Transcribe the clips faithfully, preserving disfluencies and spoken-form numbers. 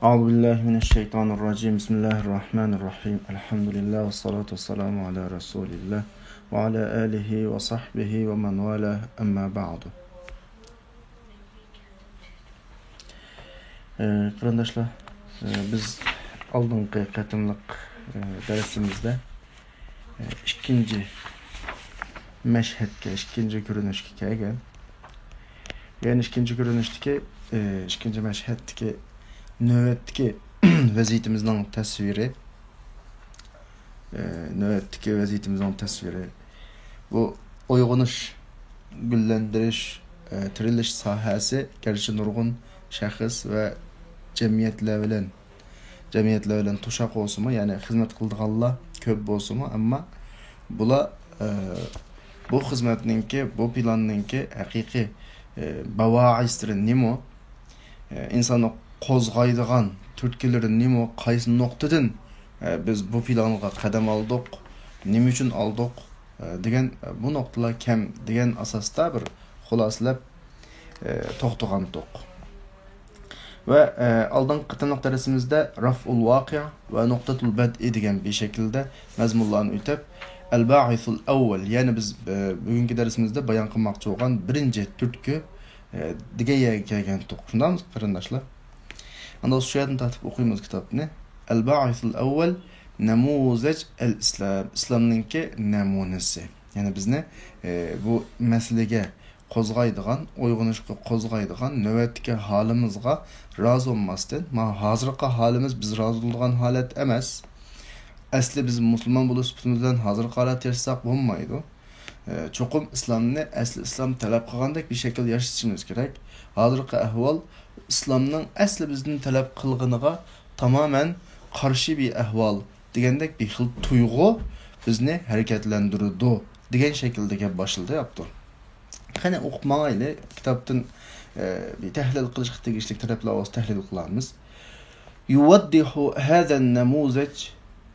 أعوذ بالله من الشيطان الرجيم. بسم الله الرحمن الرحيم. الحمد لله والصلاة والسلام على رسول الله وعلى آله وصحبه ومن والاه. أما بعد. ئە، قېرىنداشلار، ئە، بىز ئالدىنقى قېتىملىق، ئە، دەرسىمىزدە، ئە، ئىككىنچى مەشھەدكە، ئىككىنچى كۆرۈنۈشكە كەلگەن. يەنى ئىككىنچى كۆرۈنۈشتىكى، ئى، ئىككىنچى مەشھەدتىكى نۆۋەتتىكى ۋەزىيىتىمىزنىڭ تەسۋىرى، ئى، نۆۋەتتىكى ۋەزىيىتىمىزنىڭ تەسۋىرى. بۇ ئويغىنىش، گۈللەندۈرۈش، ئى، تىرىلىش ساھەسى گەرچە نۇرغۇن شەخس ۋە جەمئىيەتلەر بىلەن جەمئىيەتلەر بىلەن توشاق بولسىمۇ، يەنى خىزمەت قىلىدىغانلار كۆپ بولسىمۇ، ئەمما بۇلار، ئە، بۇ خىزمەتنىڭكى، بۇ پىلاننىڭكى ھەقىقىي، ئە، باۋائىسلىرى نېمە؟ ئە، ئىنساننى قوزغايدىغان تۈرتكىلىرى نېمە؟ قايسى نۇقتىدىن، ئە، بىز بۇ پىلانغا قەدەم ئالدۇق؟ نېمە ئۈچۈن ئالدۇق؟ ئە، دېگەن، ئە، بۇ نۇقتىلار كەم دېگەن ئاساستا بىر خۇلاسىلەپ، ئە، توختىغانتۇق. ۋە، ئە، ئالدىنقى قېتىملىق دەرسىمىزدە رەفئۇل ۋاقىئ ۋە نۇقتەتۇل بەدئى دېگەن بىر شەكىلدە مەزمۇنلارنى ئۆتەپ، ئەل بائىسۇل ئەۋۋەل، يەنى بىز، ئە، بۈگۈنكى دەرسىمىزدە بايان قىلماقچى بولغان بىرىنچى تۈرتكە، ئە، دېگەن يەرگە كەلگەنتۇق. شۇنداقمۇ، قېرىنداشلار؟ ئاندىن شۇ يەردىن تارتىپ ئوقۇيمىز كىتابنى. ئەل بائىسۇل ئەۋۋەل نەمۇزەج ئەل ئىسلام. ئىسلامنىڭكى نەمۇنىسى. يەنى بىزنى، ئە، بۇ مەسىلىگە قوزغايدىغان، ئويغىنىشقا قوزغايدىغان نۆۋەتتىكى ھالىمىزغا رازى بولماستىن، مانا ھازىرقى ھالىمىز بىز رازى بولىدىغان ھالەت ئەمەس. ئەسلى بىز مۇسۇلمان بولۇش سۈپىتىمىز بىلەن ھازىرقى ھالەتتە ياشىساق بولمايدۇ. ئە، چوقۇم ئىسلامنى ئەسلى ئىسلام تەلەپ قىلغاندەك بىر شەكىلدە ياشىشىمىز كېرەك. ھازىرقى ئەھۋال ئىسلامنىڭ ئەسلى بىزدىن تەلەپ قىلغىنىغا تامامەن قارشى بىر ئەھۋال دېگەندەك بىر خىل تۇيغۇ بىزنى ھەرىكەتلەندۈرىدۇ دېگەن شەكىلدە گەپ باشلىدى ئاپتور. قېنى، ئوقۇپ ماڭايلى. كىتابتىن، ئە، بىر تەھلىل قىلىشقا تېگىشلىك تەرەپلەر بولسا تەھلىل قىلارمىز. يۇۋەددىھۇ ھەزەن نەمۇزەج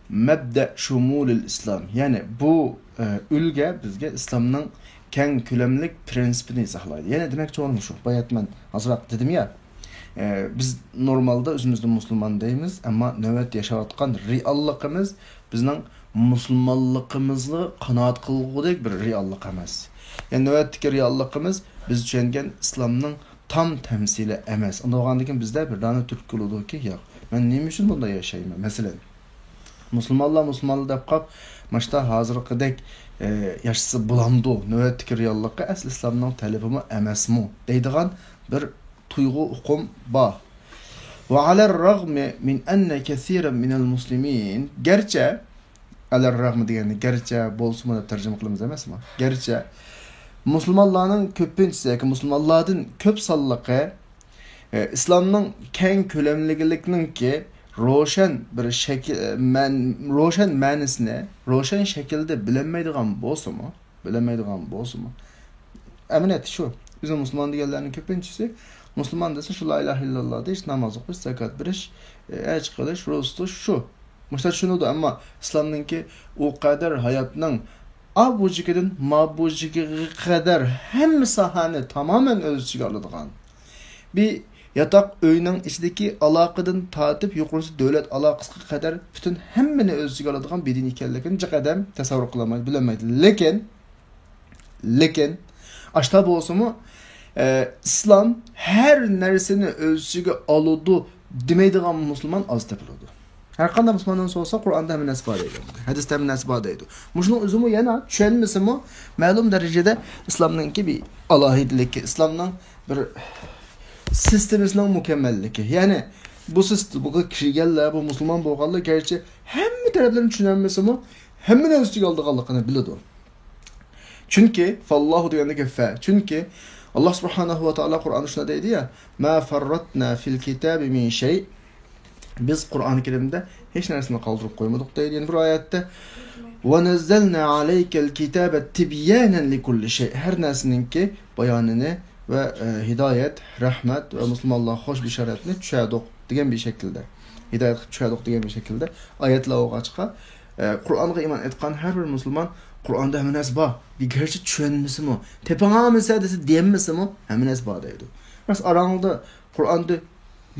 مەبدە شۇمۇلىل ئىسلام. يەنى بۇ، ئە، ئۈلگە بىزگە ئىسلامنىڭ كەڭ كۆلەملىك پىرىنسىپىنى ئىزاھلايدۇ. يەنى دېمەكچى بولغىنىم شۇ، باياتمەن ئازراق دېدىم يا، ئە، بىز نورمالدا ئۆزىمىزنى مۇسۇلمان دەيمىز، ئەمما نۆۋەتتە ياشاۋاتقان رېئاللىقىمىز بىزنىڭ مۇسۇلمانلىقىمىزغا قانائەت قىلغۇدەك بىر رېئاللىق ئەمەس. يەنى نۆۋەتتىكى رېئاللىقىمىز بىز چۈشەنگەن ئىسلامنىڭ تام تەمسىلى ئەمەس. ئۇنداق بولغاندىكىن بىزدە بىر دانە تۈرتكە بولىدۇكى، ياق، مەن نېمە ئۈچۈن بۇنداق ياشايمەن؟ مەسىلەن، مۇسۇلمانلار، مۇسۇلمانلار دەپ قاپ، ماشتا ھازىرقىدەك، ئە، ياشىسا بولامدۇ؟ نۆۋەتتىكى رېئاللىققا ئەسلى ئىسلامنىڭ تەلىپىمۇ ئەمەسمۇ؟ دەيدىغان بىر تۇيغۇ، ئۇقۇم بار. ۋە ئەلەر رەغمى مىن ئەننە كەسىرەن مىنەل مۇسلىمىن. گەرچە، ئەلەر رەغمى دېگەننى گەرچە، بولسىمۇ دەپ تەرجىمە قىلىمىز ئەمەسمۇ؟ گەرچە مۇسۇلمانلارنىڭ كۆپىنچىسى ياكى مۇسۇلمانلاردىن كۆپ سانلىقى، ئە، ئىسلامنىڭ كەڭ كۆلەملىكىنىڭكى روشەن بىر شەكىل، مەن-، روشەن مەنىسىنى، روشەن شەكىلدە بىلەلمەيدىغان بولسىمۇ، بىلەلمەيدىغان بولسىمۇ، ئەمەلىيەتتە شۇ. بىزنىڭ مۇسۇلمان دېگەنلەرنىڭ كۆپىنچىسى مۇسۇلمان دېسە، شۇ لا ئىلاھە ئىللاللا دېيىش، ناماز ئوقۇش، زاكات بېرىش، ئە، ھەج قىلىش، روزا تۇتۇش، شۇ. مۇشۇنداق چۈشىنىدۇ، ئەمما ئىسلامنىڭكى ئۇ قەدەر ھاياتنىڭ ئا بۇرجىكىدىن ما بۇرجىكىغا قەدەر ھەممە ساھەنى تامامەن ئۆز ئىچىگە ئالىدىغان، بىر ياتاق ئۆينىڭ ئىچىدىكى ئالاقىدىن تارتىپ يۇقىرىسى دۆلەت ئالاقىسىغا قەدەر پۈتۈن ھەممىنى ئۆز ئىچىگە ئالىدىغان بىر دىن ئىكەنلىكىنى جىق ئادەم تەسەۋۋۇر قىلالمايدۇ، بىلەلمەيدۇ. لېكىن، لېكىن، ئاشتا بولسىمۇ، ئە، ئىسلام ھەر نەرسىنى ئۆز ئىچىگە ئالىدۇ دېمەيدىغان مۇسۇلمان ئاز تېپىلىدۇ. ھەر قانداق مۇسۇلماندىن سورىسا، قۇرئاندا ھەممە نەرسە بار دەيدۇ. ھەدىستە ھەممە نەرسە بار دەيدۇ. مۇشۇنىڭ ئۆزىمۇ يەنە چۈشەنمىسىمۇ، مەلۇم دەرىجىدە ئىسلامنىڭكى بىر ئالاھىدىلىكى، ئىسلامنىڭ بىر سىستېمىسىنىڭ مۇكەممەللىكى. يەنى بۇ سىستېمىغا كىرگەنلەر، بۇ مۇسۇلمان بولغانلار گەرچە ھەممە تەرەپلىرىنى چۈشىنەلمىسىمۇ، ھەممىنى ئۆز ئىچىگە ئالىدىغانلىقىنى بىلىدۇ. چۈنكى، فاللاھۇ دېگەندىكى فە، چۈنكى ئاللاھ سۇبھانەھۇ ۋە تائالا قۇرئاندا شۇنداق دەيدۇ يا، ما فەرراتنا فىل كىتابى مىن شەي. بىز قۇرئان كەرىمدە ھېچ نەرسىنى قالدۇرۇپ قويمىدۇق دەيدۇ. يەنە بىر ئايەتتە، ۋە نەززەلنا ئەلەيكەل كىتابە تىبيانەن لىكۇللى شەي. ھەر نەرسىنىڭكى بايانىنى ۋە، ئە، ھىدايەت، رەھمەت ۋە مۇسۇلمانلارغا خوش بېشارەتنى چۈشەردۇق دېگەن بىر شەكىلدە. ھىدايەت قىلىپ چۈشەردۇق دېگەن بىر شەكىلدە ئايەتلەر بولغاچقا، ئە، قۇرئانغا ئىمان ئېيتقان ھەر بىر مۇسۇلمان قۇرئاندا ھەممە نەرسە بار. گەرچە چۈشەنمىسىمۇ، تېپىڭالمىسە دېسە دېيەلمىسىمۇ، ھەممە نەرسە بار دەيدۇ. راست، ئاراڭلاردا قۇرئاندا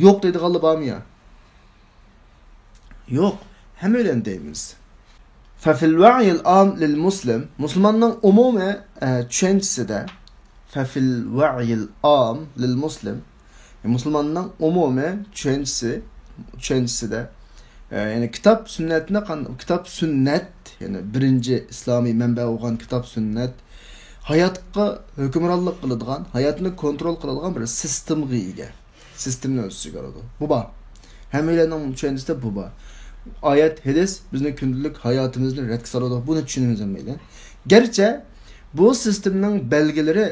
يوق دەيدىغانلار بارمۇ يا؟ يوق، ھەممەيلەن دەيمىز. ففي الوعي العام للمسلم، مۇسۇلماننىڭ ئومۇمىي، ئە، چۈشەنچىسىدە، ففي الوعي العام للمسلم، مۇسۇلماننىڭ ئومۇمىي چۈشەنچىسى، چۈشەنچىسىدە، ئە، يەنى كىتاب سۈننەتنى قان-، كىتاب سۈننەت، يەنى بىرىنچى ئىسلامىي مەنبە بولغان كىتاب سۈننەت ھاياتقا ھۆكۈمرانلىق قىلىدىغان، ھاياتنى كونترول قىلىدىغان بىر سىستېمىغا ئىگە. سىستېمىنى ئۆز ئىچىگە ئالىدۇ. بۇ بار. ھەممەيلەننىڭ چۈشەنچىسىدە بۇ بار. ئايەت، ھەدىس بىزنىڭ كۈندىلىك ھاياتىمىزنى رەتكە سالىدۇ. بۇنى چۈشىنىمىز ھەممەيلەن. گەرچە بۇ سىستېمىنىڭ بەلگىلىرى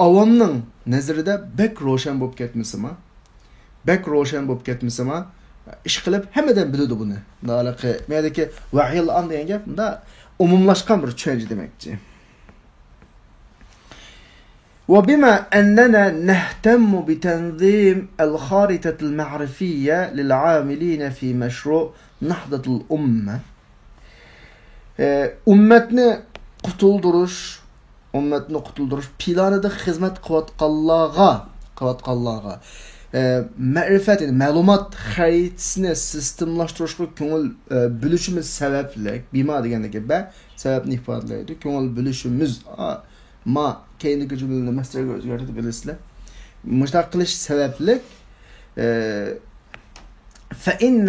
ئاۋامنىڭ نەزىرىدە بەك روشەن بولۇپ كەتمىسىمۇ، بەك روشەن بولۇپ كەتمىسىمۇ، ئىشقىلىپ ھەممە ئادەم بىلىدۇ بۇنى. مۇنداق ھېلىقى، مەيەدىكى ۋەھيىل ئام دېگەن گەپ، مۇنداق ئومۇملاشقان بىر چۈشەنچە دېمەكچى. وبما أننا نهتم بتنظيم الخارطة المعرفية للعاملين في مشروع نهضة الأمة. ئە، ئۈممەتنى قۇتۇلدۇرۇش، ئۈممەتنى قۇتۇلدۇرۇش پىلانىدا خىزمەت قىلىۋاتقانلارغا، قىلىۋاتقانلارغا، ئە، مەرىپەت، يەنى مەلۇمات خەرىتىسىنى سىستېمىلاشتۇرۇشقا كۆڭۈل، ئە، بۆلۈشىمىز سەۋەبلىك، بىما دېگەندىكى بە سەۋەبنى ئىپادىلەيدۇ. كۆڭۈل بۆلۈشىمىز، ئا، ما كەينىدىكى جۈملىنى مەسدەرگە ئۆزگەرتىپ بىلىسىلەر. مۇشۇنداق قىلىش سەۋەبلىك، ئە، فإن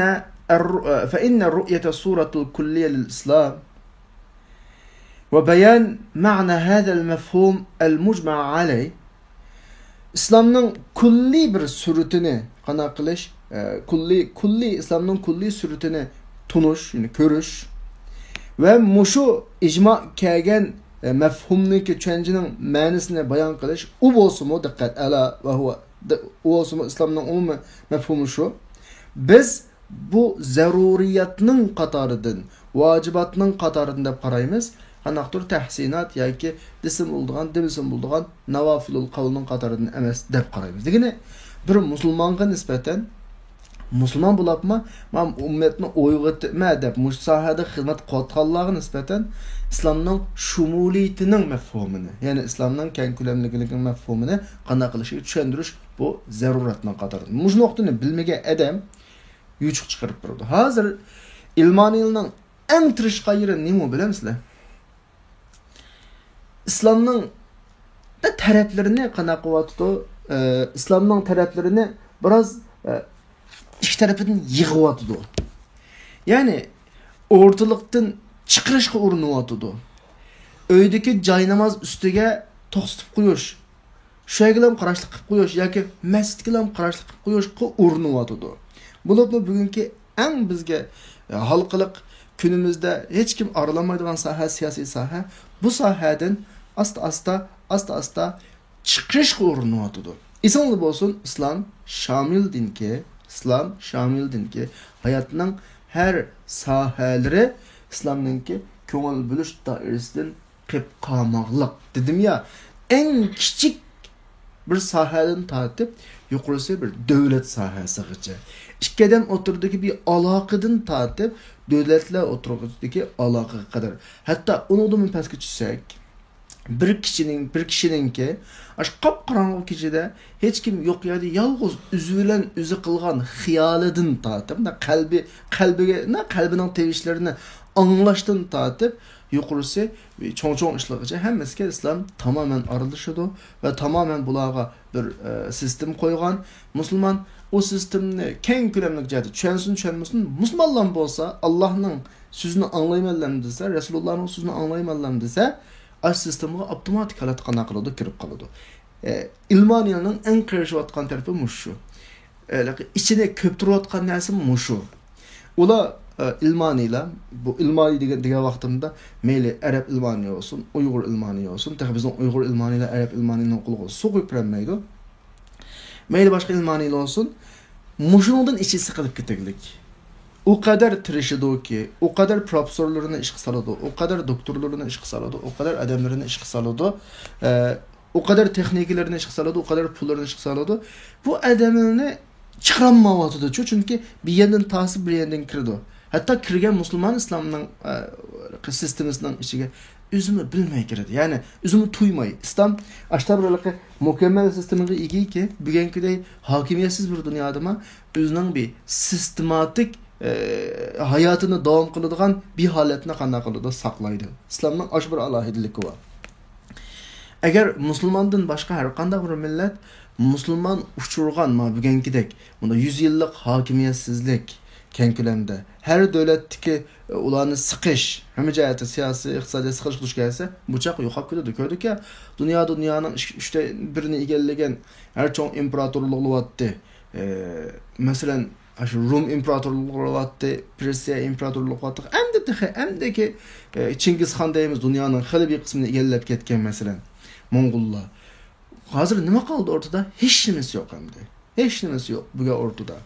الر-، فإن رؤية الصورة الكلية للإسلام وبيان معنى هذا المفهوم المجمع عليه، ئىسلامنىڭ كۈللىي بىر سۈرىتىنى قانداق قىلىش، ئە، كۈللىي، كۈللىي ئىسلامنىڭ كۈللىي سۈرىتىنى تونۇش، يەنى كۆرۈش ۋە مۇشۇ ئىجما كەلگەن، ئە، مەفھۇمنىڭكى، چۈشەنچىنىڭ مەنىسىنى بايان قىلىش، ئۇ بولسىمۇ، دىققەت، ئەلا ۋە ھۇۋا، ئۇ بولسىمۇ ئىسلامنىڭ ئومۇمىي مەفھۇمى شۇ. بىز بۇ زەرۇرىيەتنىڭ قاتارىدىن، ۋاجىباتنىڭ قاتارىدىن دەپ قارايمىز. قانداقتۇر تەھسىنات ياكى دېسىمۇ بولىدىغان، دېمىسىمۇ بولىدىغان ناۋافىلۇل قەۋلنىڭ قاتارىدىن ئەمەس دەپ قارايمىز. دېگىنى، بىر مۇسۇلمانغا نىسبەتەن، مۇسۇلمان بولاپمۇ، مانا ئۈممەتنى ئويغىتىمەن دەپ مۇشۇ ساھەدە خىزمەت قىلىۋاتقانلارغا نىسبەتەن ئىسلامنىڭ شۇمۇلىيىتىنىڭ مەفھۇمىنى، يەنى ئىسلامنىڭ كەڭ كۆلەملىكلىكىنىڭ مەفھۇمىنى قانداق قىلىشىغا چۈشەندۈرۈش بۇ زەرۇرەتنىڭ قاتارىدىن. مۇشۇ نۇقتىنى بىلمىگەن ئادەم يوچۇق چىقىرىپ بېرىدۇ. ھازىر ئىلمانىيلارنىڭ ئەڭ تىرىشقان يېرى نېمە بىلەمسىلەر؟ ئىسلامنىڭ بىر تەرەپلىرىنى قانداق قىلىۋاتىدۇ؟ ئە، ئىسلامنىڭ تەرەپلىرىنى بىراز، ئە، ئىككى تەرىپىدىن يىغىۋاتىدۇ. يەنى ئورتىلىقتىن چىقىرىشقا ئۇرۇنۇۋاتىدۇ. ئۆيدىكى جايناماز ئۈستىگە توختىتىپ قويۇش، شۇ يەرگىلا قاراشلىق قىلىپ قويۇش ياكى مەسچىتكىلا قاراشلىق قىلىپ قويۇشقا ئۇرۇنۇۋاتىدۇ. بولۇپمۇ بۈگۈنكى ئەڭ بىزگە، ئە، ھالقىلىق، كۈنىمىزدە ھېچكىم ئارىلانمايدىغان ساھە، سىياسىي ساھە. بۇ ساھەدىن ئاستا-ئاستا، ئاستا-ئاستا چىقىرىشقا ئۇرۇنۇۋاتىدۇ. ئېسىڭلار بولسۇن، ئىسلام شامىل دىنكى، ئىسلام شامىل دىنكى، ھاياتنىڭ ھەر ساھەلىرى ئىسلامنىڭكى كۆڭۈل بۆلۈش دائىرىسىدىن قېلىپ قالماقلىق دېدىم يا، ئەڭ كىچىك بىر ساھەدىن تارتىپ يۇقىرىسى بىر دۆلەت ساھەسىغىچە، ئىككى ئادەم ئوتتۇرىدىكى بىر ئالاقىدىن تارتىپ دۆلەتلەر ئوتتۇرىسىدىكى ئالاقىغا قەدەر، ھەتتا ئۇنىڭدىنمۇ پەسكە چۈشسەك، بىر كىشىنىڭ، بىر كىشىنىڭكى ئاشۇ قاپقاراڭغۇ كېچىدە ھېچكىم يوق يەردە يالغۇز ئۆزى بىلەن ئۆزى قىلغان خىيالىدىن تارتىپ، مۇنداق قەلبى، قەلبىگە، مۇنداق قەلبىنىڭ تىۋىشلىرىنى ئاڭلاشتىن تارتىپ، يۇقىرىسى چوڭ-چوڭ ئىشلارغىچە ھەممىسىگە ئىسلام تامامەن ئارىلىشىدۇ ۋە تامامەن بۇلارغا بىر، ئە، سىستېما قويغان. مۇسۇلمان ئۇ سىستېمىنى كەڭ كۆلەملىك جەھەتتە چۈشەنسۇن، چۈشەنمىسۇن، مۇسۇلمانلار بولسا، ئاللاھنىڭ سۆزىنى ئاڭلايمەنلەم دېسە، رەسۇلۇللانىڭ سۆزىنى ئاڭلايمەنلەم دېسە، ئاشۇ سىستېمىغا ئاپتوماتىك ھالەتتە قانداق قىلىدۇ؟ كىرىپ قالىدۇ. ئە، ئىلمانىيلارنىڭ ئەڭ قېرىشىۋاتقان تەرىپى مۇشۇ. ئە، ئىچىنى كۆپتۈرۈۋاتقان نەرسە مۇشۇ. ئۇلار، ئە، ئىلمانىيلار، بۇ ئىلمانىي دېگەن، دېگەن ۋاقتىمدا مەيلى ئەرەب ئىلمانىيى بولسۇن، ئۇيغۇر ئىلمانىيى بولسۇن، تېخى بىزنىڭ ئۇيغۇر ئىلمانىيلار ئەرەب ئىلمانىينىڭ قولىغا سۇ قۇيۇپ بېرەلمەيدۇ. مەيلى باشقا ئىلمانىيلار بولسۇن، مۇشۇنىڭدىن ئىچى سىقىلىپ كېتەرلىك. ئۇ قەدەر تىرىشىدۇكى، ئۇ قەدەر پروفېسسورلىرىنى ئىشقا سالىدۇ، ئۇ قەدەر دوكتورلىرىنى ئىشقا سالىدۇ، ئۇ قەدەر ئادەملىرىنى ئىشقا سالىدۇ، ئە، ئۇ قەدەر تېخنىكىلىرىنى ئىشقا سالىدۇ، ئۇ قەدەر پۇللىرىنى ئىشقا سالىدۇ. بۇ ئادەملەرنى چىقىرالمايۋاتىدۇ، چۈنكى بىر يەردىن تاسىپ بىر يەردىن كىرىدۇ. ھەتتا كىرگەن مۇسۇلمان ئىسلامنىڭ، ئە، سىستېمىسىنىڭ ئىچىگە ئۆزىمۇ بىلمەي كىرىدۇ. يەنى ئۆزىمۇ تۇيماي. ئىسلام ئاشتا بىر ھېلىقى مۇكەممەل سىستېمىغا ئىگىكى، بۈگۈنكىدەك ھاكىمىيەتسىز بىر دۇنيادىمۇ ئۆزىنىڭ بىر سىستېماتىك ئە، ھاياتىنى داۋام قىلىدىغان بىر ھالەتنى قانداق قىلىدۇ؟ ساقلايدۇ. ئىسلامنىڭ ئاشۇ بىر ئالاھىدىلىكى بار. ئەگەر مۇسۇلماندىن باشقا ھەر قانداق بىر مىللەت مۇسۇلمان ئۇچرىغان مانا بۈگۈنكىدەك مۇنداق يۈز يىللىق ھاكىمىيەتسىزلىك، كەڭ كۆلەمدە ھەر دۆلەتتىكى، ئە، ئۇلارنى سىقىش، ھەممە جەھەتتە سىياسىي، ئىقتىسادىي سىقىش قىلىش كەلسە، بۇ چاغ يوقاپ كېتىدۇ. كۆردۇككە، دۇنيادا دۇنيانىڭ ئىككى، ئۈچتە بىرىنى ئىگىلىگەن ھەر چوڭ ئىمپېراتورلۇق بولۇۋاتتى. ئە، مەسىلەن، ئاشۇ رۇم ئىمپېراتورلۇقى بولۇۋاتتى، پېرسىيە ئىمپېراتورلۇقى بولۇۋاتتى. ئەمدى تېخى، ئەمدىكى، ئە، چىڭگىزخان دەيمىز، دۇنيانىڭ خېلى بىر قىسمىنى ئىگىلەپ كەتكەن، مەسىلەن، موڭغۇللار. ھازىر نېمە قالدى ئورتىدا؟ ھېچنېمىسى يوق ئەمدى. ھېچنېمىسى يوق بۈگۈن ئورتىدا.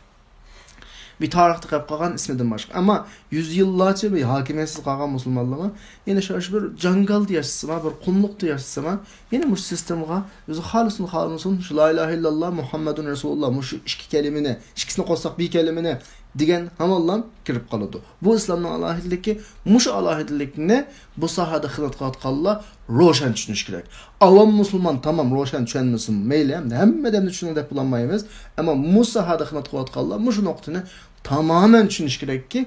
بىر تارىختا قېلىپ قالغان ئىسمىدىن باشقا. ئەمما يۈز يىللارچە بىر ھاكىمىيەتسىز قالغان مۇسۇلمانلارمۇ يەنە شۇ، شۇ بىر جاڭگالدا ياشىسىما، بىر قۇملۇقتا ياشىسىما، يەنە مۇشۇ سىستېمىغا ئۆزى خالىسۇن، خالىمىسۇن، شۇ لا ئىلاھە ئىللاللا مۇھەممەدۇن رەسۇلۇللا، مۇشۇ ئىككى كەلىمىنى، ئىككىسىنى قوشساق بىر كەلىمىنى دېگەن ھامانلا كىرىپ قالىدۇ. بۇ ئىسلامنىڭ ئالاھىدىلىكى. مۇشۇ ئالاھىدىلىكنى بۇ ساھەدە خىزمەت قىلىۋاتقانلار روشەن چۈشىنىشى كېرەك. ئاۋام مۇسۇلمان، تامام، روشەن چۈشەنمىسۇن، مەيلى، ھەمدە ھەممە ئادەمنى چۈشىنىڭ دەپ بولالمايمىز. ئەمما مۇشۇ ساھەدە خىزمەت قىلىۋاتقانلار مۇشۇ نۇقتىنى تامامەن چۈشىنىشى كېرەككى،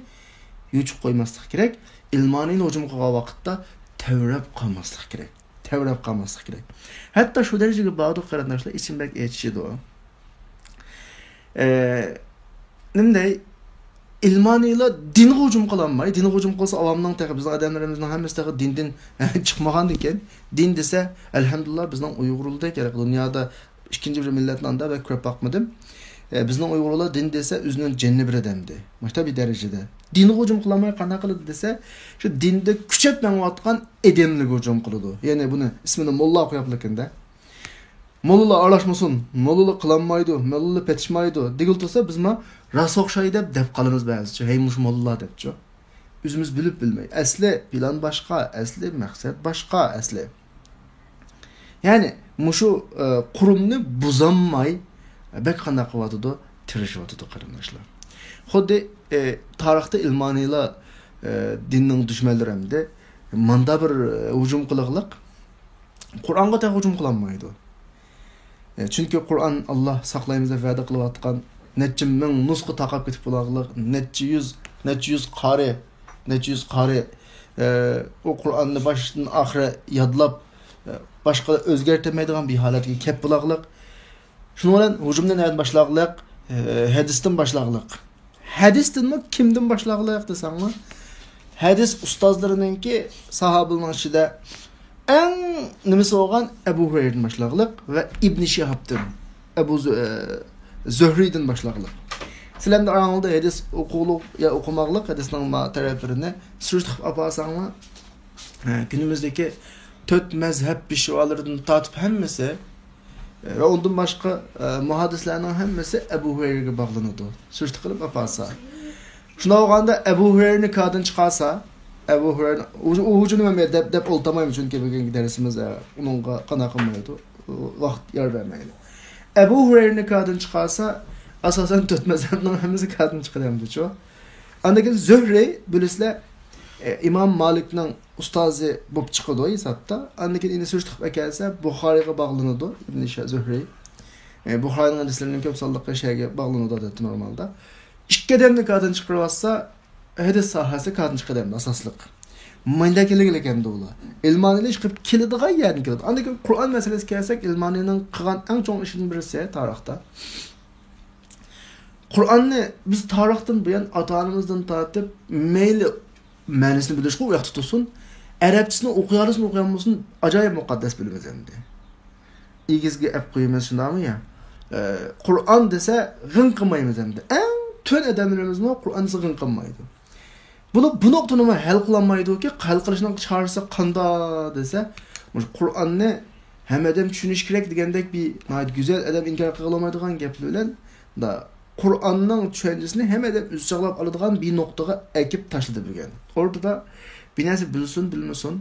يوچۇق قويماسلىق كېرەك. ئىلمانىينى ھۇجۇم قىلغان ۋاقىتتا تەۋرەپ قالماسلىق كېرەك. تەۋرەپ قالماسلىق كېرەك. ھەتتا شۇ دەرىجىگە باردۇق، قېرىنداشلار، ئىچىم بەك ئېچىشىدۇ. ئە، نېمە دەي، ئىلمانىيلار دىنغا ھۇجۇم قىلالماي، دىنغا ھۇجۇم قىلسا ئاۋامنىڭ تېخى، بىزنىڭ ئادەملىرىمىزنىڭ ھەممىسى تېخى دىندىن چىقمىغاندىكىن، دىن دېسە، ئەلھەمدۇلىللا، بىزنىڭ ئۇيغۇرلاردەك دۇنيادا ئىككىنچى بىر مىللەتنى ئاندا بەك كۆرۈپ باقمىدىم. ئە، بىزنىڭ ئۇيغۇرلار دىن دېسە ئۆزىنىڭ جېنىنى بېرىدۇ ئەمدى. مۇشۇنداق بىر دەرىجىدە. دىنغا ھۇجۇم قىلالماي قانداق قىلىدۇ دېسە، شۇ دىندا كۈچەپ مېڭىۋاتقان ئادەملەرگە ھۇجۇم قىلىدۇ. يەنى بۇنى ئىسمىنى موللا قويۇپلىكىن-دە. موللىلار ئارىلاشمىسۇن، موللىلار قىلالمايدۇ، موللىلار پېتىشمايدۇ دېگىلى تۇرسا، بىزمۇ راست ئوخشاي دەپ دەپ قالىمىز بەزىچە، ھەي مۇشۇ موللىلار دەپچۇ. ئۆزىمىز بىلىپ بىلمەي. ئەسلى پىلان باشقا، ئەسلى مەقسەت باشقا، ئەسلى. يەنى مۇشۇ، ئە، قۇرۇمنى بۇزالماي، بەك قانداق قىلىۋاتىدۇ؟ تىرىشىۋاتىدۇ، قېرىنداشلار. خۇددى، ئە، تارىختا ئىلمانىيلار، ئە، دىننىڭ دۈشمەنلىرى ئەمدى ماندا بىر، ئە، ھۇجۇم قىلىغلىق، قۇرئانغا تېخى ھۇجۇم قىلالمايدۇ. ئە، چۈنكى قۇرئان ئاللا ساقلايمىز دەپ ۋەدە قىلىۋاتقان نەچچە مىڭ نۇسخا تارقاپ كېتىپ بولارلىق، نەچچە يۈز، نەچچە يۈز قارى، نەچچە يۈز قارى، ئە، ئۇ قۇرئاننى باشتىن ئاخىرى يادلاپ، ئە، باشقىلار ئۆزگەرتەلمەيدىغان بىر ھالەتكە كەپ بولارلىق. شۇنىڭ بىلەن ھۇجۇمنى نەدىن باشلاغلىق؟ ئە، ھەدىستىن باشلاغلىق. ھەدىستىنمۇ كىمدىن باشلاغلىق دېسەڭلار، ھەدىس ئۇستازلىرىنىڭكى ساھابىلىرىنىڭ ئىچىدە ئەڭ نېمىسى بولغان ئەبۇ ھۇرەيرىدىن باشلاغلىق ۋە ئىبنى شىھابتىن، ئەبۇ زۆ-، ئە، زۆھرىدىن باشلاغلىق. سىلەرنىڭ ئاراڭلاردا ھەدىس ئوقۇغلۇق يا ئوقۇماغلىق ھەدىسنىڭ ما تەرەپلىرىنى سۈرۈشتە قىلىپ ئاپارساڭلار، ئە، كۈنىمىزدىكى تۆت مەزھەب پېشۋالىرىدىن تارتىپ ھەممىسى، ئە، ۋە ئۇندىن باشقا، ئە، مۇھەددىسلەرنىڭ ھەممىسى ئەبۇ ھۇرەيرىگە باغلىنىدۇ. سۈرۈشتە قىلىپ ئاپارسا. شۇنداق بولغاندا ئەبۇ ھۇرەيرىنى كادىن چىقارسا، ئەبۇ ھۇرەيرە، ئۇ، ئۇ ھۇجۇمنى مەن دەپ، دەپ ئولتۇرمايمەن، چۈنكى بۈگۈنكى دەرسىمىز، ئە، ئۇنىڭغا قانداق قىلمايدۇ، ۋاقىت يار بەرمەيدۇ. ئەبۇ ھۇرەيرىنى كادىن چىقارسا، ئاساسەن تۆت مەزھەپنىڭ ھەممىسى كادىن چىقىدۇ ئەمدىچۇ. ئاندىن كېيىن زۆھرى، بىلىسىلەر، ئە، ئىمام مالىكنىڭ ئۇستازى بولۇپ چىقىدۇ ھېسابتا. ئاندىن كېيىن ئېنى سۈرۈشتە قىلىپ ئەكەلسە، بۇخارىيغا باغلىنىدۇ، ئىبنى شا-، زۆھرى. ئە، بۇخارىينىڭ ھەدىسلىرىنىڭ كۆپ سانلىقى شەيگە باغلىنىدۇ، ئادەتتە نورمالدا. ئىككى ئادەمنى كادىن چىقىرىۋاتسا، ھەدىس ساھەسى كادىن چىقىدۇ ئەمدى ئاساسلىق. مۇنداق كېلىگىلى ئەمدى ئۇلار. ئىلمانىيلار ئىشقىلىپ كېلىدىغان يەردىن كېلىدۇ. ئاندىن كېيىن قۇرئان مەسىلىسىگە كەلسەك، ئىلمانىينىڭ قىلغان ئەڭ چوڭ ئىشىدىن بىرسى تارىختا. قۇرئاننى بىز تارىختىن بۇيان، ئاتا-ئانىمىزدىن تارتىپ، مەيلى مەنىسىنى بىلىشقۇ ئۇ ياقتا تۇرسۇن، ئەرەبچىسىنى ئوقۇيالىسۇن، ئوقۇيالمىسۇن، ئاجايىپ مۇقەددەس بىلىمىز ئەمدى. ئېگىزگە ئەپ قويىمىز، شۇنداقمۇ يا؟ ئە، قۇرئان دېسە غىڭ قىلمايمىز ئەمدى. ئەڭ تۆۋەن ئادەملىرىمىزمۇ قۇرئان دېسە غىڭ قىلمايدۇ. بولۇپ، بۇ نۇقتىنىمۇ ھەل قىلالمايدۇكى، ھەل قىلىشنىڭ چارىسى قانداق دېسە، مۇشۇ قۇرئاننى ھەممە ئادەم چۈشىنىشى كېرەك دېگەندەك بىر ناھايىتى گۈزەل، ئادەم ئىنكار قىلالمايدىغان گەپ بىلەن، دا، قۇرئاننىڭ چۈشەنچىسىنى ھەممە ئادەم ئۆزى چاغلاپ ئالىدىغان بىر نۇقتىغا ئەكىپ تاشلىدى بۈگۈن. ئورتىدا بىر نەرسە بىلسۇن، بىلمىسۇن،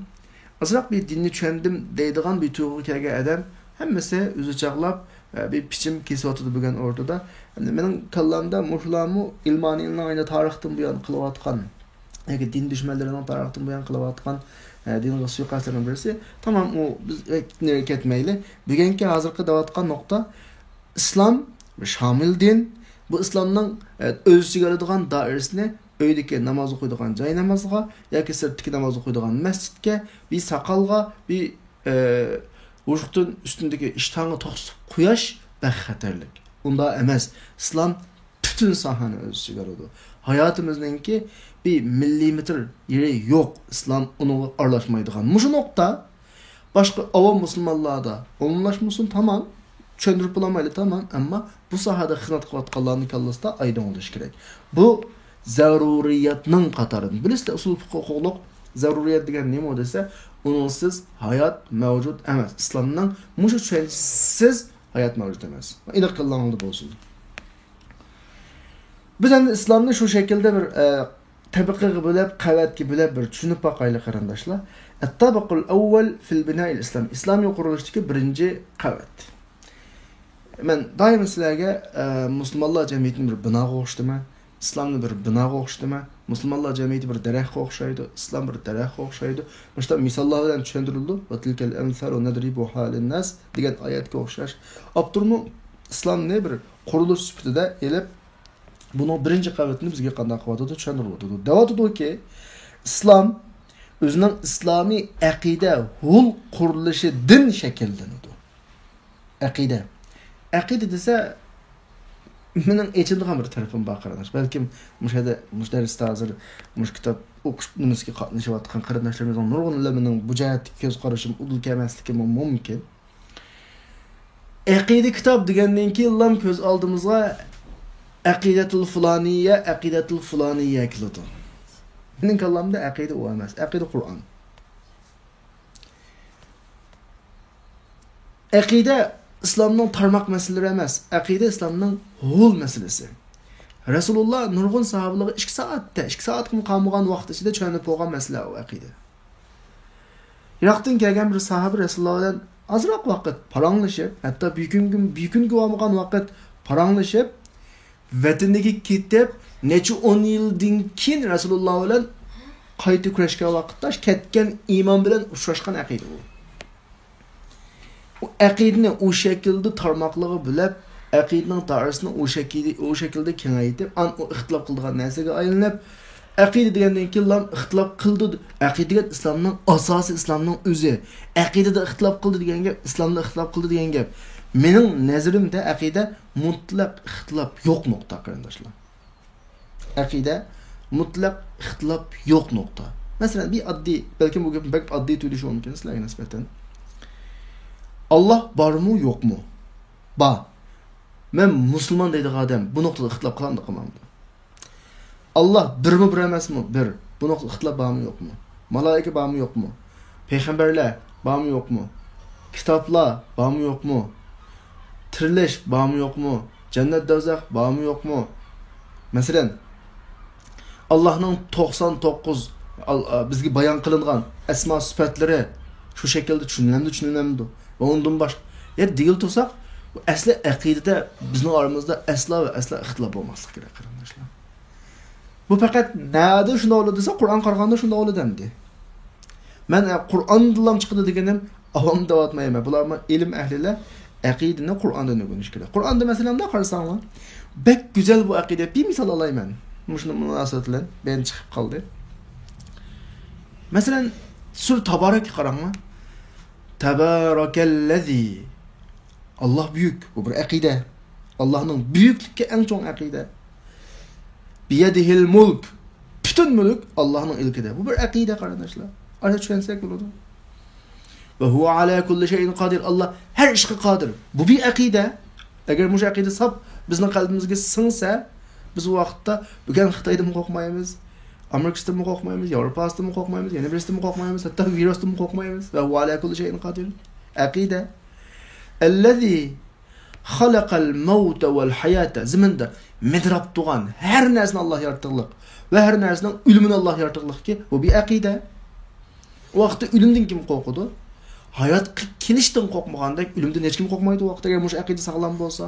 ئازراق بىر دىننى چۈشەندىم دەيدىغان بىر تۇيغۇغا كەلگەن ئادەم ھەممىسى ئۆزى چاغلاپ، ئە، بىر پىچىم كېسىۋاتىدۇ بۈگۈن ئورتىدا. ئەمدى مېنىڭ كاللامدا مۇشۇلارمۇ ئىلمانىيلارنىڭ ئەينى تارىختىن بۇيان قىلىۋاتقان ياكى دىن دۈشمەنلىرىنىڭ تارىختىن بۇيان قىلىۋاتقان، ئە، دىنغا سۇيىقەستلىرىنىڭ بىرسى. تامام، ئۇ بىز، ئە، نېرى كەتمەيلى. بۈگۈنكى ھازىرقى دەۋاتقان نۇقتا، ئىسلام بىر شامىل دىن، بۇ ئىسلامنىڭ، ئە، ئۆز ئىچىگە ئالىدىغان دائىرىسىنى ئۆيدىكى ناماز ئوقۇيدىغان جاي نامازغا ياكى سىرتتىكى ناماز ئوقۇيدىغان مەسچىتكە، بىر ساقالغا، بىر، ئە، ۋۇجۇدتىن ئۈستۈندىكى ئىشتانغا توختىتىپ قويۇش بەك خەتەرلىك. ئۇنداق ئەمەس. ئىسلام پۈتۈن ساھەنى ئۆز ئىچىگە ئالىدۇ. ھاياتىمىزنىڭكى بىر مىللىمېتىر يېرى يوق ئىسلام ئۇنىڭغا ئارىلاشمايدىغان. مۇشۇ نۇقتا باشقا ئاۋام مۇسۇلمانلاردا ئومۇملاشمىسۇن، تامام، چۈشەندۈرۈپ بولالمايلى، تامام، ئەمما بۇ ساھەدە خىزمەت قىلىۋاتقانلارنىڭ كاللىسىدا ئايدىڭ بولۇشى كېرەك. بۇ زەرۇرىيەتنىڭ قاتارىدىن. بىلىسىلەر، ئۇسۇل پۇقۇقلۇق زەرۇرىيەت دېگەن نېمە دېسە، ئۇنىڭسىز ھايات مەۋجۇت ئەمەس. ئىسلامنىڭ مۇشۇ چۈشەنچىسىز ھايات مەۋجۇت ئەمەس. ئېنىق كاللاڭلاردا بولسۇن. بىز ئەمدى ئىسلامنى شۇ شەكىلدە بىر، ئە، تەبىقىگە بۆلۈپ، قەۋەتكە بۆلۈپ بىر چۈشىنىپ باقايلى، قېرىنداشلار. ئەتتابىقۇل ئەۋۋەل فىل بىنائىل ئىسلام. ئىسلامىي قۇرۇلۇشتىكى بىرىنچى قەۋەت. مەن دائىم سىلەرگە، ئە، مۇسۇلمانلار جەمئىيىتىنى بىر بىناغا ئوخشىتىمەن، ئىسلامنى بىر بىناغا ئوخشىتىمەن. مۇسۇلمانلار جەمئىيىتى بىر دەرەخكە ئوخشايدۇ، ئىسلام بىر دەرەخكە ئوخشايدۇ. مۇشۇنداق مىساللار بىلەن چۈشەندۈرۈلىدۇ. ۋە تىلكەل ئەمسالۇ نەدرىبۇھا لىنناس دېگەن ئايەتكە ئوخشاش. ئاپتورمۇ ئىسلامنى بىر قۇرۇلۇش سۈپىتىدە ئېلىپ، بۇنىڭ بىرىنچى قەۋىتىنى بىزگە قانداق قىلىۋاتىدۇ؟ چۈشەندۈرۈۋاتىدۇ. دەۋاتىدۇكى، ئىسلام ئۆزىنىڭ ئىسلامىي ئەقىدە ھول قۇرۇلۇشىدىن شەكىللىنىدۇ. ئەقىدە. ئەقىدە دېسە، مېنىڭ ئېچىنىدىغان بىر تەرىپىم بار، قېرىنداش. بەلكىم مۇشۇ يەردە، مۇشۇ دەرستە ھازىر مۇشۇ كىتاب ئوقۇش نېمىسىگە قاتنىشىۋاتقان قېرىنداشلىرىمىزنىڭ نۇرغۇنلىرىنىڭ بۇ جەھەتتىكى كۆز قارىشىم ئۇدۇل كەلمەسلىكىمۇ مۇمكىن. ئەقىدە كىتاب دېگەندىن كېيىنلا كۆز ئالدىمىزغا ئەقىدەتۇل فۇلانىيە، ئەقىدەتۇل فۇلانىيە كېلىدۇ. مېنىڭ كاللامدا ئەقىدە ئۇ ئەمەس، ئەقىدە قۇرئان. ئەقىدە ئىسلامنىڭ تارماق مەسىلىلىرى ئەمەس، ئەقىدە ئىسلامنىڭ ھول مەسىلىسى. رەسۇلۇللا نۇرغۇن ساھابىلارغا ئىككى سائەتتە، ئىككى سائەتكىمۇ قالمىغان ۋاقىت ئىچىدە چۈشەندۈرۈپ بولغان مەسىلە ئۇ ئەقىدە. يىراقتىن كەلگەن بىر ساھابە رەسۇلۇللا بىلەن ئازراق ۋاقىت پاراڭلىشىپ، ھەتتا بىر كۈنگە، بىر كۈنگە بولمىغان ۋاقىت پاراڭلىشىپ، ۋەتىنىگە كېتىپ، نەچچە ئون يىلدىن كېيىن رەسۇلۇللا بىلەن قايتا كۆرۈشكەن ۋاقىتتا كەتكەن ئىمان بىلەن ئۇچراشقان ئەقىدە ئۇ. ئۇ ئەقىدىنى ئۇ شەكىلدە تارماقلارغا بۆلۈپ، ئەقىدىنىڭ دائىرىسىنى ئۇ شەكىلدە، ئۇ شەكىلدە كېڭەيتىپ، ئان ئۇ ئىختىلاپ قىلىدىغان نەرسىگە ئايلىنىپ، ئەقىدە دېگەندىن كېيىنلا ئىختىلاپ قىلدى. ئەقىدە دېگەن ئىسلامنىڭ ئاساسى، ئىسلامنىڭ ئۆزى. ئەقىدىدە ئىختىلاپ قىلدى دېگەن گەپ، ئىسلامدا ئىختىلاپ قىلدى دېگەن گەپ. مېنىڭ نەزىرىمدە ئەقىدە مۇتلەق ئىختىلاپ يوق نۇقتا، قېرىنداشلار. ئەقىدە مۇتلەق ئىختىلاپ يوق نۇقتا. مەسىلەن، بىر ئاددىي، بەلكىم بۇ گەپ بەك ئاددىي تۇيۇلۇشى مۇمكىن سىلەرگە نىسبەتەن. ئاللا بارمۇ، يوقمۇ؟ بار. مەن مۇسۇلمان دەيدىغان ئادەم بۇ نۇقتىدا ئىختىلاپ قىلامدۇ، قىلمامدۇ؟ ئاللا بىرمۇ، بىر ئەمەسمۇ؟ بىر. بۇ نۇقتىدا ئىختىلاپ بارمۇ، يوقمۇ؟ مالائىكە بارمۇ، يوقمۇ؟ پەيغەمبەرلەر بارمۇ، يوقمۇ؟ كىتابلار بارمۇ، يوقمۇ؟ تىرىلىش بارمۇ، يوقمۇ؟ جەننەت، دوزاخ بارمۇ، يوقمۇ؟ مەسىلەن، ئاللانىڭ توقسان توققۇز ئال-، ئا، بىزگە بايان قىلىنغان ئەسما سۈپەتلىرى شۇ شەكىلدە چۈشىنىلەمدۇ، چۈشىنىلمەمدۇ؟ ۋە ئۇندىن باشقا، يا دېگىلى تۇرساق، بۇ ئەسلى ئەقىدىدە بىزنىڭ ئارىمىزدا ئەسلا ۋە ئەسلا ئىختىلاپ بولماسلىقى كېرەك، قېرىنداشلار. بۇ پەقەت نەدە شۇنداق بولىدۇ دېسە، قۇرئان قارىغاندا شۇنداق بولىدۇ ئەمدى. مەن، ئە، قۇرئاندىنلا چىقىدۇ دېگىنىم ئاۋام دەۋاتمايمەن. بۇلارمۇ ئىلىم ئەھلىلەر، ئەقىدىنى قۇرئاندىن ئۆگىنىش كېرەك. قۇرئاندا، مەسىلەن، مۇنداق قارىساڭلار، بەك گۈزەل بۇ ئەقىدە. بىر مىسال ئالايمەن. مۇشۇنىڭ مۇناسىۋىتى بىلەن بەيان چىقىپ قالدى. مەسىلەن، سۈرە تابارەككە قاراڭلار. تەبارەكەللەزى. ئاللا بۈيۈك. بۇ بىر ئەقىدە. ئاللانىڭ بۈيۈكلۈكى ئەڭ چوڭ ئەقىدە. بىيەدىھىل مۇلك. پۈتۈن مۈلۈك ئاللانىڭ ئىلكىدە. بۇ بىر ئەقىدە، قېرىنداشلار. ئاشۇ چۈشەنسەك بولىدۇ. ۋە ھۇۋە ئالا كۇللى شەيئىن قادىر. ئاللا ھەر ئىشقا قادىر. بۇ بىر ئەقىدە. ئەگەر مۇشۇ ئەقىدە ساپ بىزنىڭ قەلبىمىزگە سىڭسە، بىز ئۇ ۋاقىتتا بۈگۈن خىتايدىنمۇ قورقمايمىز، ئامېرىكىسىدىنمۇ قورقمايمىز، ياۋروپاسىدىنمۇ قورقمايمىز، يەنە بىرسىدىنمۇ قورقمايمىز، ھەتتا ۋىرۇستىنمۇ قورقمايمىز. ۋە ھۇۋە ئالا كۇللى شەيئىن قادىر. ئەقىدە. ئەللەزى خەلەقەل مەۋتە ۋەل ھاياتە. زېمىندا مىدىراپ تۇرغان ھەر نەرسىنى ئاللا ياراتقانلىق ۋە ھەر نەرسىنىڭ ئۆلۈمىنى ئاللا ياراتقانلىقكى، بۇ بىر ئەقىدە. ئۇ ۋاقىتتا ئۆلۈمدىن كىم قورقىدۇ؟ ھاياتقا كېلىشتىن قورقمىغاندەك، ئۆلۈمدىن ھېچكىم قورقمايدۇ ئۇ ۋاقىتتا، ئەگەر مۇشۇ ئەقىدە ساغلام بولسا.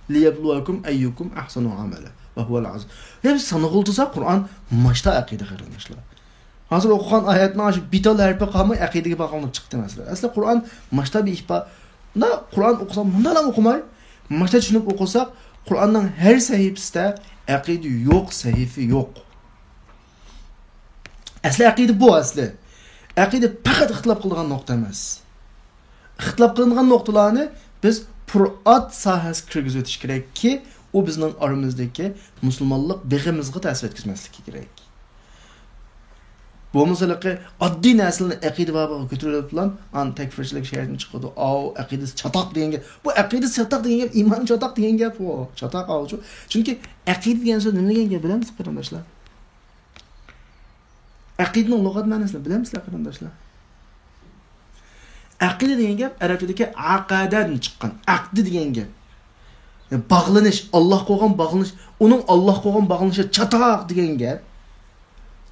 لىيەبلۇۋەكۇم ئەييۇكۇم ئەھسەنۇ ئەمەلە ۋە ھۇۋەل ئەزىز. ھەم سانىغىلى تۇرسا، قۇرئان ماشتا ئەقىدە، قېرىنداشلار. ھازىر ئوقۇغان ئايەتنىڭ شۇ بىتال ھەرپى قالماي ئەقىدىگە باغلىنىپ چىقتى مەسىلە. ئەسلى قۇرئان ماشتا بىر ئىپا-، مۇنداق قۇرئان ئوقۇساق، مۇنداقلا ئوقۇماي، ماشتا چۈشىنىپ ئوقۇساق، قۇرئاننىڭ ھەر سەھىپىسىدە ئەقىدە يوق سەھىپە يوق. ئەسلى ئەقىدە بۇ ئەسلى. ئەقىدە پەقەت ئىختىلاپ قىلىدىغان نۇقتا ئەمەس. ئىختىلاپ قىلىنغان نۇقتىلارنى بىز پۇرئات ساھەسىگە كىرگۈزۈۋېتىش كېرەككى، ئۇ بىزنىڭ ئارىمىزدىكى مۇسۇلمانلىق بېغىمىزغا تەسىر يەتكۈزمەسلىكى كېرەك. بولمىسا ھېلىقى ئاددىي نەرسىلەرنى ئەقىدە بابىغا كۆتۈرۈۋېلىپلا، ئان تەكفىرچىلىك شەرتىنى چىقىدۇ. ئاۋۇ ئەقىدىسى چاتاق دېگەن گەپ. بۇ ئەقىدىسى چاتاق دېگەن گەپ، ئىمانى چاتاق دېگەن گەپ ئۇ. چاتاق ئاۋۇچۇ. چۈنكى ئەقىدە دېگەن سۆز نېمە دېگەن گەپ بىلەمسىز، قېرىنداشلار؟ ئەقىدىنىڭ لۇغەت مەنىسىنى بىلەمسىلەر، قېرىنداشلار؟ ئەقىدە دېگەن گەپ ئەرەبچىدىكى ئەقەدەدىن چىققان. ئەقدى دېگەن گەپ. يەنى باغلىنىش، ئاللاھقا بولغان باغلىنىش. ئۇنىڭ ئاللاھقا بولغان باغلىنىشى چاتاق دېگەن گەپ.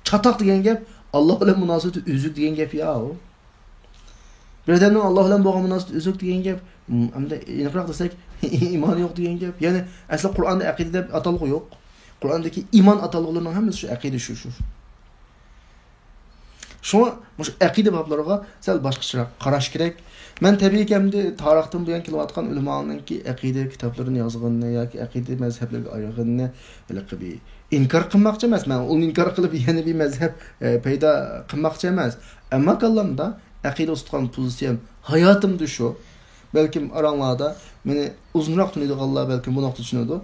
چاتاق دېگەن گەپ، ئاللاھ بىلەن مۇناسىۋىتى ئۈزۈك دېگەن گەپ يا ئۇ. بىر ئادەمنىڭ ئاللاھ بىلەن بولغان مۇناسىۋىتى ئۈزۈك دېگەن گەپ، م، ئەمدى ئېنىقراق دېسەك، ئىمانى يوق دېگەن گەپ. يەنى ئەسلى قۇرئاندا ئەقىدە دەپ ئاتالغۇ يوق. قۇرئاندىكى ئىمان ئاتالغۇلىرىنىڭ ھەممىسى شۇ ئەقىدە، شۇ، شۇ. شۇڭا مۇشۇ ئەقىدە بابلىرىغا سەل باشقىچىراق قاراش كېرەك. مەن تەبىئىيكى ئەمدى تارىختىن بۇيان كېلىۋاتقان ئۆلىمالارنىڭكى ئەقىدە كىتابلىرىنى يازغىنىنى ياكى ئەقىدە مەزھەپلەرگە ئايرىغىنىنى ھېلىقى بىر ئىنكار قىلماقچى ئەمەس. مەن ئۇنى ئىنكار قىلىپ يەنە بىر مەزھەپ، ئە، پەيدا قىلماقچى ئەمەس. ئەمما كاللامدا ئەقىدە تۇتقان پوزىتسىيەم ھاياتىمدا شۇ. بەلكىم ئاراڭلاردا مېنى ئۇزۇنراق تونۇيدىغانلار بەلكىم بۇ نۇقتا چۈشىنىدۇ.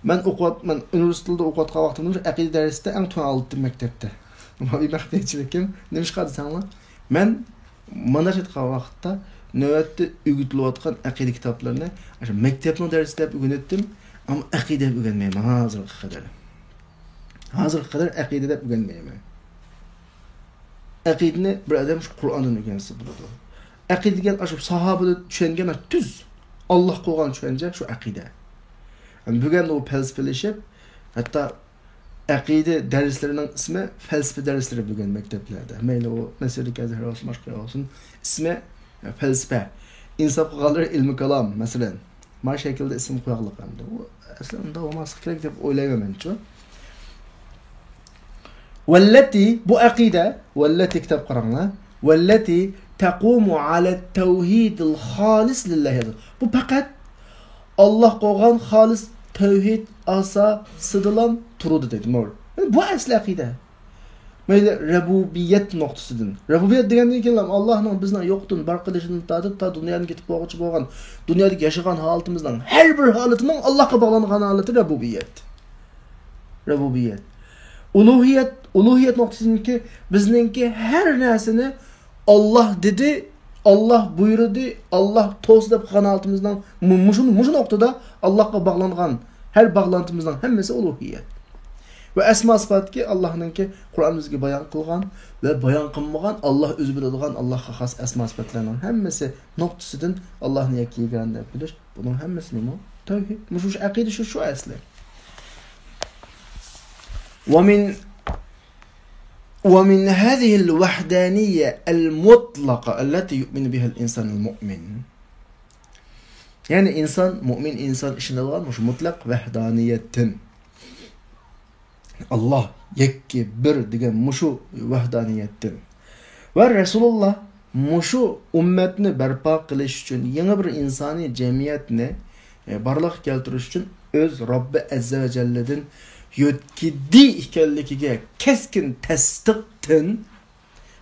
مەن ئوقۇۋات-، مەن ئۇنىۋېرسىتېتتا ئوقۇۋاتقان ۋاقتىمدا ئەقىدە دەرسىدە ئەڭ تۆۋەن ئالاتتىم مەكتەپتە. بۇ مەخپىيچىلىكىم. نېمىشقا دېسەڭلار، مەن مانداق ئېيتقان ۋاقىتتا نۆۋەتتە ئۆگىتىلىۋاتقان ئەقىدە كىتابلىرىنى ئاشۇ مەكتەپنىڭ دەرسى دەپ ئۆگىنەتتىم، ئەمما ئەقىدە دەپ ئۆگەنمەيمەن ھازىرغا قەدەر. ھازىرغا قەدەر ئەقىدە دەپ ئۆگەنمەيمەن. ئەقىدىنى بىر ئادەم شۇ قۇرئاندىن ئۆگەنسە بولىدۇ. ئەقىدە دېگەن ئاشۇ ساھابىدە چۈشەنگەن تۈز ئاللاھقا بولغان چۈشەنچە شۇ ئەقىدە. بۈگۈن ئۇ پەلسەپىلىشىپ، ھەتتا ئەقىدە دەرسلىرىنىڭ ئىسمى پەلسەپە دەرسلىرى بۈگۈن مەكتەپلەردە. مەيلى ئۇ مەسجىدىل ئەزھەر بولسۇن، باشقا بولسۇن، ئىسمى پەلسەپە. ئىنساپ قىلغانلىرى ئىلمى كالام، مەسىلەن. ما شەكىلدە ئىسىم قوياقلىق ئەمدى. ئۇ ئەسلى ئۇنداق بولماسلىقى كېرەك دەپ ئويلايمەن مەنچۇ. ۋەللەتى، بۇ ئەقىدە، ۋەللەتى كىتاب قاراڭلار. ۋەللەتى تەقۇمۇ ئەلەت تەۋھىدىل خالىس لىللاھى. بۇ پەقەت ئاللاھقا بولغان خالىس تەۋھىد ئاساسىدىلا تۇرىدۇ دەيدۇ. ماۋۇ. بۇ ئەسلى ئەقىدە. مەيلى رەبۇبىيەت نۇقتىسىدىن. رەبۇبىيەت دېگەندىن كېيىن ئاللاھنىڭ بىزنى يوقتىن بار قىلىشىدىن تارتىپ تا دۇنيادىن كېتىپ بولغۇچە بولغان، دۇنيادىكى ياشىغان ھالىتىمىزنىڭ ھەر بىر ھالىتىنىڭ ئاللاھقا باغلانغان ھالىتى رەبۇبىيەت. رەبۇبىيەت. ئۇلۇھىيەت، ئۇلۇھىيەت نۇقتىسىدىنكى بىزنىڭكى ھەر نەرسىنى ئاللاھ دېدى، ئاللاھ بۇيرۇدى، ئاللاھ توسا دەپ قىلغان ھالىتىمىزنىڭ مۇ-، مۇشۇ، مۇشۇ نۇقتىدا ئاللاھقا باغلانغان ھەر باغلانتىمىزنىڭ ھەممىسى ئۇلۇھىيەت. ۋە ئەسما سىپاتكى ئاللاھنىڭكى قۇرئان بىزگە بايان قىلغان ۋە بايان قىلمىغان، ئاللاھ ئۆزى بىلىدىغان ئاللاھقا خاس ئەسما سىپاتلارنىڭ ھەممىسى نۇقتىسىدىن ئاللاھنى يەككە يېگانە دەپ بىلىش، بۇنىڭ ھەممىسى نېمە؟ تەۋھىد. مۇشۇ، شۇ ئەقىدە شۇ، شۇ ئەسلى. ومن، ومن هذه الوحدانية المطلقة التي يؤمن بها الإنسان المؤمن. يەنى ئىنسان، مۇئمىن ئىنسان ئىشىنىدىغان مۇشۇ مۇتلەق ۋەھدانىيەتتىن. ئاللاھ يەككە بىر دېگەن مۇشۇ ۋەھدانىيەتتىن. ۋە رەسۇلۇللاھ مۇشۇ ئۈممەتنى بەرپا قىلىش ئۈچۈن، يېڭى بىر ئىنسانىي جەمئىيەتنى، ئە، بارلىققا كەلتۈرۈش ئۈچۈن ئۆز رەببى ئەززە ۋە جەللىدىن يۆتكىدى ئىكەنلىكىگە كەسكىن تەستىقتىن،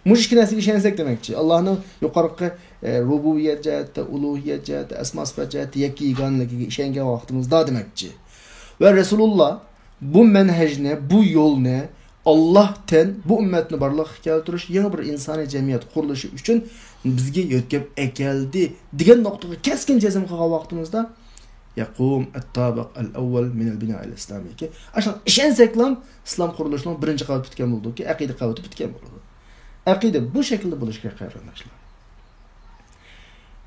مۇشۇ ئىككى نەرسىگە ئىشەنسەك دېمەكچى. ئاللاھنىڭ يۇقىرىقى، ئە، رۇبۇبىيەت جەھەتتە، ئۇلۇھىيەت جەھەتتە، ئەسما سىپەت جەھەتتە يەككە يېگانىلىكىگە ئىشەنگەن ۋاقتىمىزدا دېمەكچى. ۋە رەسۇلۇللاھ بۇ مەنھەجنى، بۇ يولنى، ئاللاھتىن بۇ ئۈممەتنى بارلىققا كەلتۈرۈش، يېڭى بىر ئىنسانىي جەمئىيەت قۇرۇلۇشى ئۈچۈن بىزگە يۆتكەپ ئەكەلدى دېگەن نۇقتىغا كەسكىن جەزم قىلغان ۋاقتىمىزدا، يەقۇم ئەتتابىق ئەل ئەۋۋەل مىنەل بىنائىل ئىسلامىيكى. ئاشۇنىڭ ئىشەنسەكلا ئىسلام قۇرۇلۇشىنىڭ بىرىنچى قەۋىتى پۈتكەن بولىدۇكى، ئەقىدە قەۋىتى پۈتكەن بولىدۇ. ئەقىدە بۇ شەكىلدە بولۇشى كېرەك، قېرىنداشلار.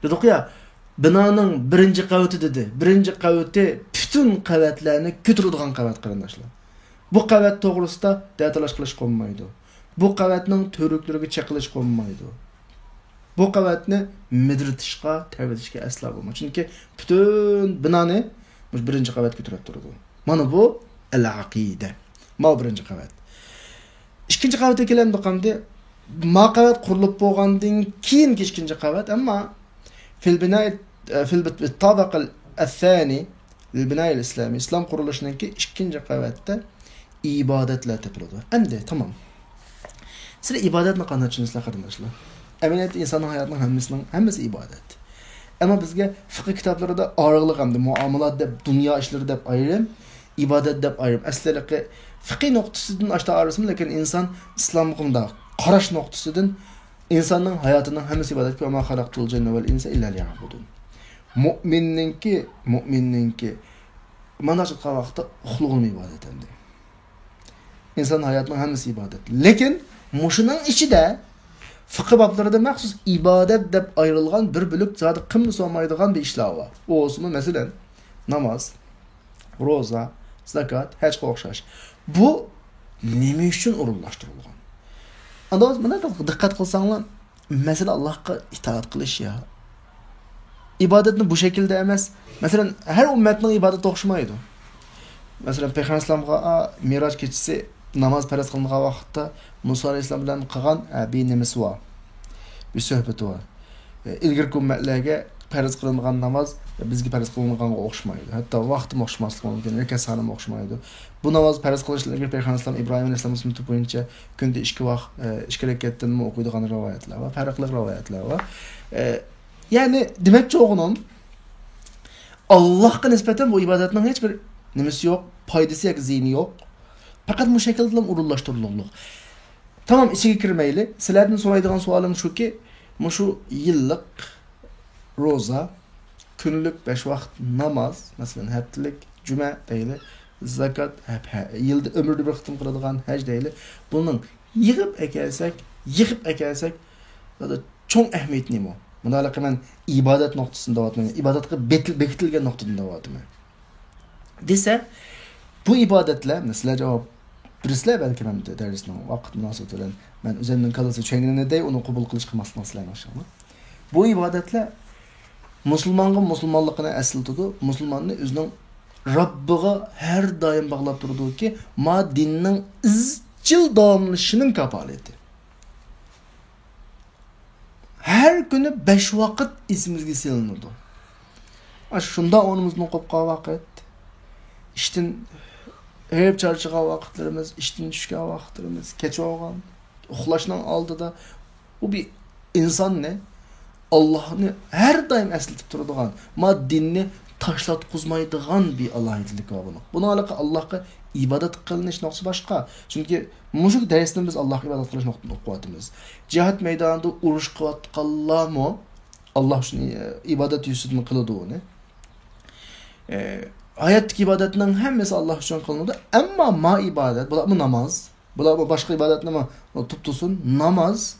دېدۇقيا، بىنانىڭ بىرىنچى قەۋىتى دېدى. بىرىنچى قەۋىتى پۈتۈن قەۋەتلەرنى كۆتۈرىدىغان قەۋەت، قېرىنداشلار. بۇ قەۋەت توغرىسىدا دەتالاش قىلىشقا بولمايدۇ. بۇ قەۋەتنىڭ تۈۋرۈكلىرىگە چېقىلىشقا بولمايدۇ. بۇ قەۋەتنى مىدىرلىتىشقا، تەۋرىتىشكە ئەسلا بولمايدۇ. چۈنكى پۈتۈن بىنانى مۇشۇ بىرىنچى قەۋەت كۆتۈرۈپ تۇرىدۇ. مانا بۇ ئەل-ئەقىدە. ماۋۇ بىرىنچى قەۋەت. ئىككىنچى قەۋەتكە كېلەمدۇق ئەمدى. ما قەۋەت قۇرۇلۇپ بولغاندىن كېيىنكى ئىككىنچى قەۋەت، ئەمما في البناء، في الطابق الثاني لىلبىنائىل ئىسلامى، ئىسلام قۇرۇلۇشىنىڭكى ئىككىنچى قەۋەتتە ئىبادەتلەر تېپىلىدۇ. ئەمدى تامام. سىلەر ئىبادەتنى قانداق چۈشىنىسىلەر، قېرىنداشلار؟ ئەمەلىيەتتە ئىنساننىڭ ھاياتىنىڭ ھەممىسىنىڭ، ھەممىسى ئىبادەت. ئەمما بىزگە فىقھى كىتابلىرىدا ئارىلىق ھەمدە مۇئامىلات دەپ، دۇنيا ئىشلىرى دەپ ئايرىم، ئىبادەت دەپ ئايرىم. ئەسلىدىكى فىقھى نۇقتىسىدىن ئاشتا ئايرىسىمۇ، لېكىن ئىنسان ئىسلامغا مۇنداق قاراش نۇقتىسىدىن ئىنساننىڭ ھاياتىنىڭ ھەممىسى ئىبادەتكە، ۋە ما خەلەقتۇل جىننە ۋەل ئىنسە ئىللا لىيەبۇدۇن. مۇئمىننىڭكى، مۇئمىننىڭكى مانا شۇ ۋاقىتتا ئۇخلىغىنىمۇ ئىبادەت ئەمدى. ئىنسان ھاياتىنىڭ ھەممىسى ئىبادەت. لېكىن مۇشۇنىڭ ئىچىدە فىقھى بابلىرىدا مەخسۇس ئىبادەت دەپ ئايرىلغان بىر بۆلەك زادى قىممىتى سالمايدىغان بىر ئىشلار بار. ئۇ بولسىمۇ، مەسىلەن، ناماز، روزا، زاكات، ھەجگە ئوخشاش. بۇ نېمە ئۈچۈن ئورۇنلاشتۇرۇلغان؟ ئاندىن مانا دىققەت قىلساڭلار، مەسىلە ئاللاھقا ئىتائەت قىلىش يا. ئىبادەتنى بۇ شەكىلدە ئەمەس. مەسىلەن، ھەر ئۈممەتنىڭ ئىبادىتى ئوخشىمايدۇ. مەسىلەن، پەيغەمبەر ئەلەيھىسسالامغا، ئا، مىراج كېچىسى ناماز پەرز قىلىنغان ۋاقىتتا مۇسا ئەلەيھىسسالام بىلەن قىلغان، ئە، بىر نېمىسى بار. بىر سۆھبىتى بار. ئە، ئىلگىرىكى ئۈممەتلەرگە پەرز قىلىنغان ناماز بىزگە پەرز قىلىنغانغا ئوخشىمايدۇ. ھەتتا ۋاقتىمۇ ئوخشىماسلىقى مۇمكىن، رەكەت سانىمۇ ئوخشىمايدۇ. بۇ ناماز پەرز قىلىنىشتىن ئىلگىرى پەيغەمبەر ئەلەيھىسسالام ئىبراھىم ئەلەيھىسسالامنىڭ سۈننىتى بويىچە كۈندە ئىككى ۋاق-، ئە، ئىككى رەكەتتىنمۇ ئوقۇيدىغان رىۋايەتلەر بار، پەرقلىق رىۋايەتلەر بار. ئە، يەنى دېمەكچى بولغىنىم، ئاللاھقا نىسبەتەن بۇ ئىبادەتنىڭ ھېچ بىر نېمىسى يوق، پايدىسى ياكى زىيىنى يوق. پەقەت مۇشۇ شەكىلدىلا ئورۇنلاشتۇرۇلغانلىق. تامام، ئىچىگە كىرمەيلى. سىلەردىن سورايدىغان سوئالىم شۇكى، مۇشۇ يىللىق روزا، كۈنلۈك بەش ۋاقىت ناماز، مەسىلەن، ھەپتىلىك جۈمە دەيلى، زاكات، ھەپ-، ھە-، يىلدا ئۆمرىدە بىر قېتىم قىلىدىغان ھەج دەيلى، بۇنىڭ يىغىپ ئەكەلسەك، يىغىپ ئەكەلسەك، زادى چوڭ ئەھمىيىتى نېمە؟ مۇنداقلىقى مەن ئىبادەت نۇقتىسىدىن دەۋاتىمەن، ئىبادەتقا بېتىل-، بېكىتىلگەن نۇقتىدىن دەۋاتىمەن. دېسە، بۇ ئىبادەتلەر، مەسىلەن، جاۋاب بېرىسىلەر بەلكىم ھەم دەرسنىڭ ۋاقىت مۇناسىۋىتى بىلەن. مەن ئۆزۈمنىڭ كاللىسى چۈشەنگىنىنى دەي، ئۇنى قوبۇل قىلىش قىلماسلىقنى سىلەرنىڭ ئىشىڭلار. بۇ ئىبادەتلەر مۇسۇلمانغا مۇسۇلمانلىقىنى ئەسلىتىدۇ، مۇسۇلماننى ئۆزىنىڭ رەببىغا ھەر دائىم باغلاپ تۇرىدۇكى، ما دىننىڭ ئىزچىل داۋاملىشىشىنىڭ كاپالىتى. ھەر كۈنى بەش ۋاقىت ئېسىمىزگە سېلىنىدۇ. ئاشۇ شۇنداق ئورنىمىزدىن قوپقان ۋاقىت، ئىشتىن ھېرىپ چارچىغان ۋاقىتلىرىمىز، ئىشتىن چۈشكەن ۋاقىتلىرىمىز، كەچ بولغان، ئۇخلاشنىڭ ئالدىدا، ئۇ بىر ئىنساننى ئاللاھنى ھەر دائىم ئەسلىتىپ تۇرىدىغان، ما دىننى تاشلاتقۇزمايدىغان بىر ئالاھىدىلىكى بار بۇنىڭ. بۇنىڭ ھېلىقى ئاللاھقا ئىبادەت قىلىنىش نۇقتىسى باشقا. چۈنكى مۇشۇ دەرستىن بىز ئاللاھقا ئىبادەت قىلىش نۇقتىسىنى ئوقۇۋاتىمىز. جىھاد مەيدانىدا ئۇرۇش قىلىۋاتقانلارمۇ ئاللاھ ئۈچۈن، ئى، ئىبادەت يۈزىسىدىن قىلىدۇ ئۇنى. ئى، ھاياتتىكى ئىبادەتنىڭ ھەممىسى ئاللاھ ئۈچۈن قىلىنىدۇ. ئەمما ما ئىبادەت، بۇلارمۇ ناماز. بۇلار باشقا ئىبادەتنىمۇ تۇتۇپ تۇرسۇن، ناماز.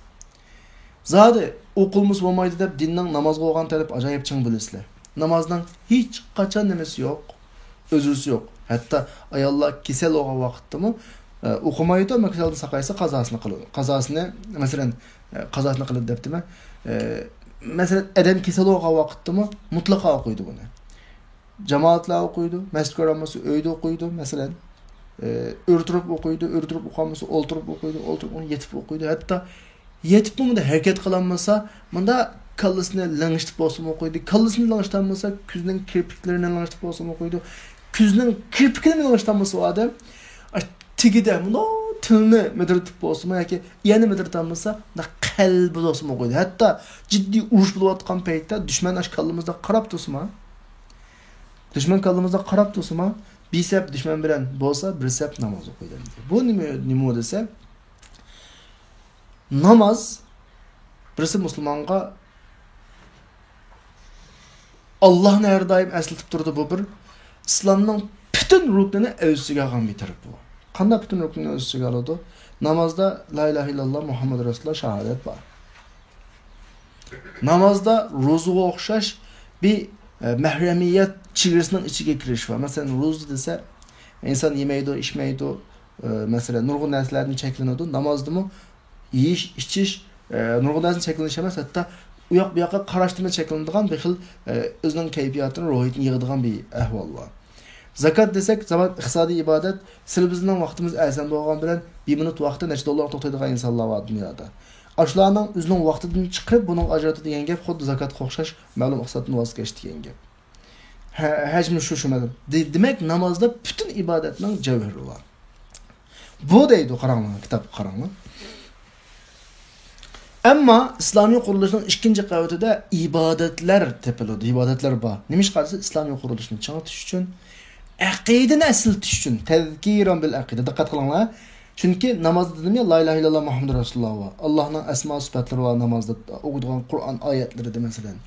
زادى ئوقۇلمىسا بولمايدۇ دەپ دىننىڭ نامازغا بولغان تەلىپى ئاجايىپ چىڭ بىلىسىلەر. نامازنىڭ ھېچقاچان نېمىسى يوق، ئۆزرىسى يوق. ھەتتا ئاياللار كېسەل بولغان ۋاقىتتىمۇ، ئە، ئوقۇمايدۇ، ئەمما كېسەلدىن ساقايسا قازاسىنى قىلىدۇ. قازاسىنى، مەسىلەن، ئە، قازاسىنى قىلىدۇ دەپتىمەن. ئە، مەسىلەن، ئادەم كېسەل بولغان ۋاقىتتىمۇ مۇتلەقا ئوقۇيدۇ بۇنى. جامائەتلەر ئوقۇيدۇ، مەسچىتكە بارالمىسا ئۆيدە ئوقۇيدۇ، مەسىلەن. ئى، ئۆرە تۇرۇپ ئوقۇيدۇ، ئۆرە تۇرۇپ ئوقۇيالمىسا ئولتۇرۇپ ئوقۇيدۇ، ئولتۇرۇپ ئوقۇيدۇ، يېتىپ ئوقۇيدۇ. ھەتتا يېتىپمۇ مۇنداق ھەرىكەت قىلالمىسا، مۇنداق كاللىسىنى لىڭشىتىپ بولسىمۇ ئوقۇيدۇ. كاللىسىنى لىڭشىتالمىسا، كۆزىنىڭ كىرپىكلىرىنى لىڭشىتىپ بولسىمۇ ئوقۇيدۇ. كۆزىنىڭ كىرپىكىنى لىڭشىتالمىسا ئۇ ئادەم، ئاش تېگىدە مۇنداق تىلىنى مىدىرلىتىپ بولسىمۇ ياكى يەنە مىدىرلىتالمىسا، مۇنداق قەلبىدە بولسىمۇ ئوقۇيدۇ. ھەتتا جىددىي ئۇرۇش بولۇۋاتقان پەيتتە دۈشمەن ئاش كاللىمىزدا قاراپ تۇرسىمۇ، دۈشمەن كاللىمىزدا قاراپ تۇرسىمۇ، بىر سەپ دۈشمەن بىلەن بولسا، بىر سەپ ناماز ئوقۇيدۇ. بۇ نېمە، نېمە دېسە، ناماز بىرسى مۇسۇلمانغا ئاللاھنى ھەر دائىم ئەسلىتىپ تۇرىدۇ. بۇ بىر ئىسلامنىڭ پۈتۈن رۇكنىنى ئۆز ئىچىگە ئالغان بىر تەرىپى بۇ. قانداق پۈتۈن رۇكنىنى ئۆز ئىچىگە ئالىدۇ؟ نامازدا لا ئىلاھە ئىللاللا مۇھەممەد رەسۇلۇللا شاھادەت بار. نامازدا روزىغا ئوخشاش بىر، ئە، مەھرەمىيەت چېگرىسىنىڭ ئىچىگە كىرىش بار. مەسىلەن، روزا دېسە، ئىنسان يېمەيدۇ، ئىچمەيدۇ، ئە، مەسىلەن، نۇرغۇن نەرسىلەردىن چەكلىنىدۇ. نامازدىمۇ يېيىش، ئىچىش، ئە، نۇرغۇن نەرسىدىن چەكلىنىش ئەمەس، ھەتتا ئۇ ياق بۇ ياققا قاراشتىنمۇ چەكلىنىدىغان بىر خىل، ئە، ئۆزىنىڭ كەيپىياتىنى، روھىيىتىنى يىغىدىغان بىر ئەھۋال بار. زاكات دېسەك، زاكات ئىقتىسادىي ئىبادەت، سىلەر بىزنىڭ ۋاقتىمىز ئەرزان بولغان بىلەن بىر مىنۇت ۋاقىتتا نەچچە دوللارغا توختايدىغان ئىنسانلار بار دۇنيادا. ئاشۇلارنىڭ ئۆزىنىڭ ۋاقتىدىن چىقىرىپ بۇنىڭغا ئاجرىتىدۇ دېگەن گەپ خۇددى زاكاتقا ئوخشاش مەلۇم ئىقتىسادتىن ۋاز كەچتى دېگەن گەپ. ھە-، ھەجمى شۇ، شۇ مەزمۇن. دې-، دېمەك، نامازدا پۈتۈن ئىبادەتنىڭ جەۋھىرى بار. بۇ دەيدۇ، قاراڭلار، كىتابقا قاراڭلار. ئەمما ئىسلامىي قۇرۇلۇشنىڭ ئىككىنچى قەۋىتىدە ئىبادەتلەر تېپىلىدۇ، ئىبادەتلەر بار. نېمىشقا دېسە، ئىسلامىي قۇرۇلۇشنى چىڭىتىش ئۈچۈن، ئەقىدىنى ئەسلىتىش ئۈچۈن، تەزكىران بىل ئەقىدە. دىققەت قىلىڭلار. چۈنكى نامازدا دېدىم يا، لا ئىلاھە ئىللاللا مۇھەممەدۇر رەسۇلۇللا بار. ئاللاھنىڭ ئەسما سۈپەتلىرى بار نامازدا ئوقۇيدىغان قۇرئان ئايەتلىرىدە، مەسىلەن.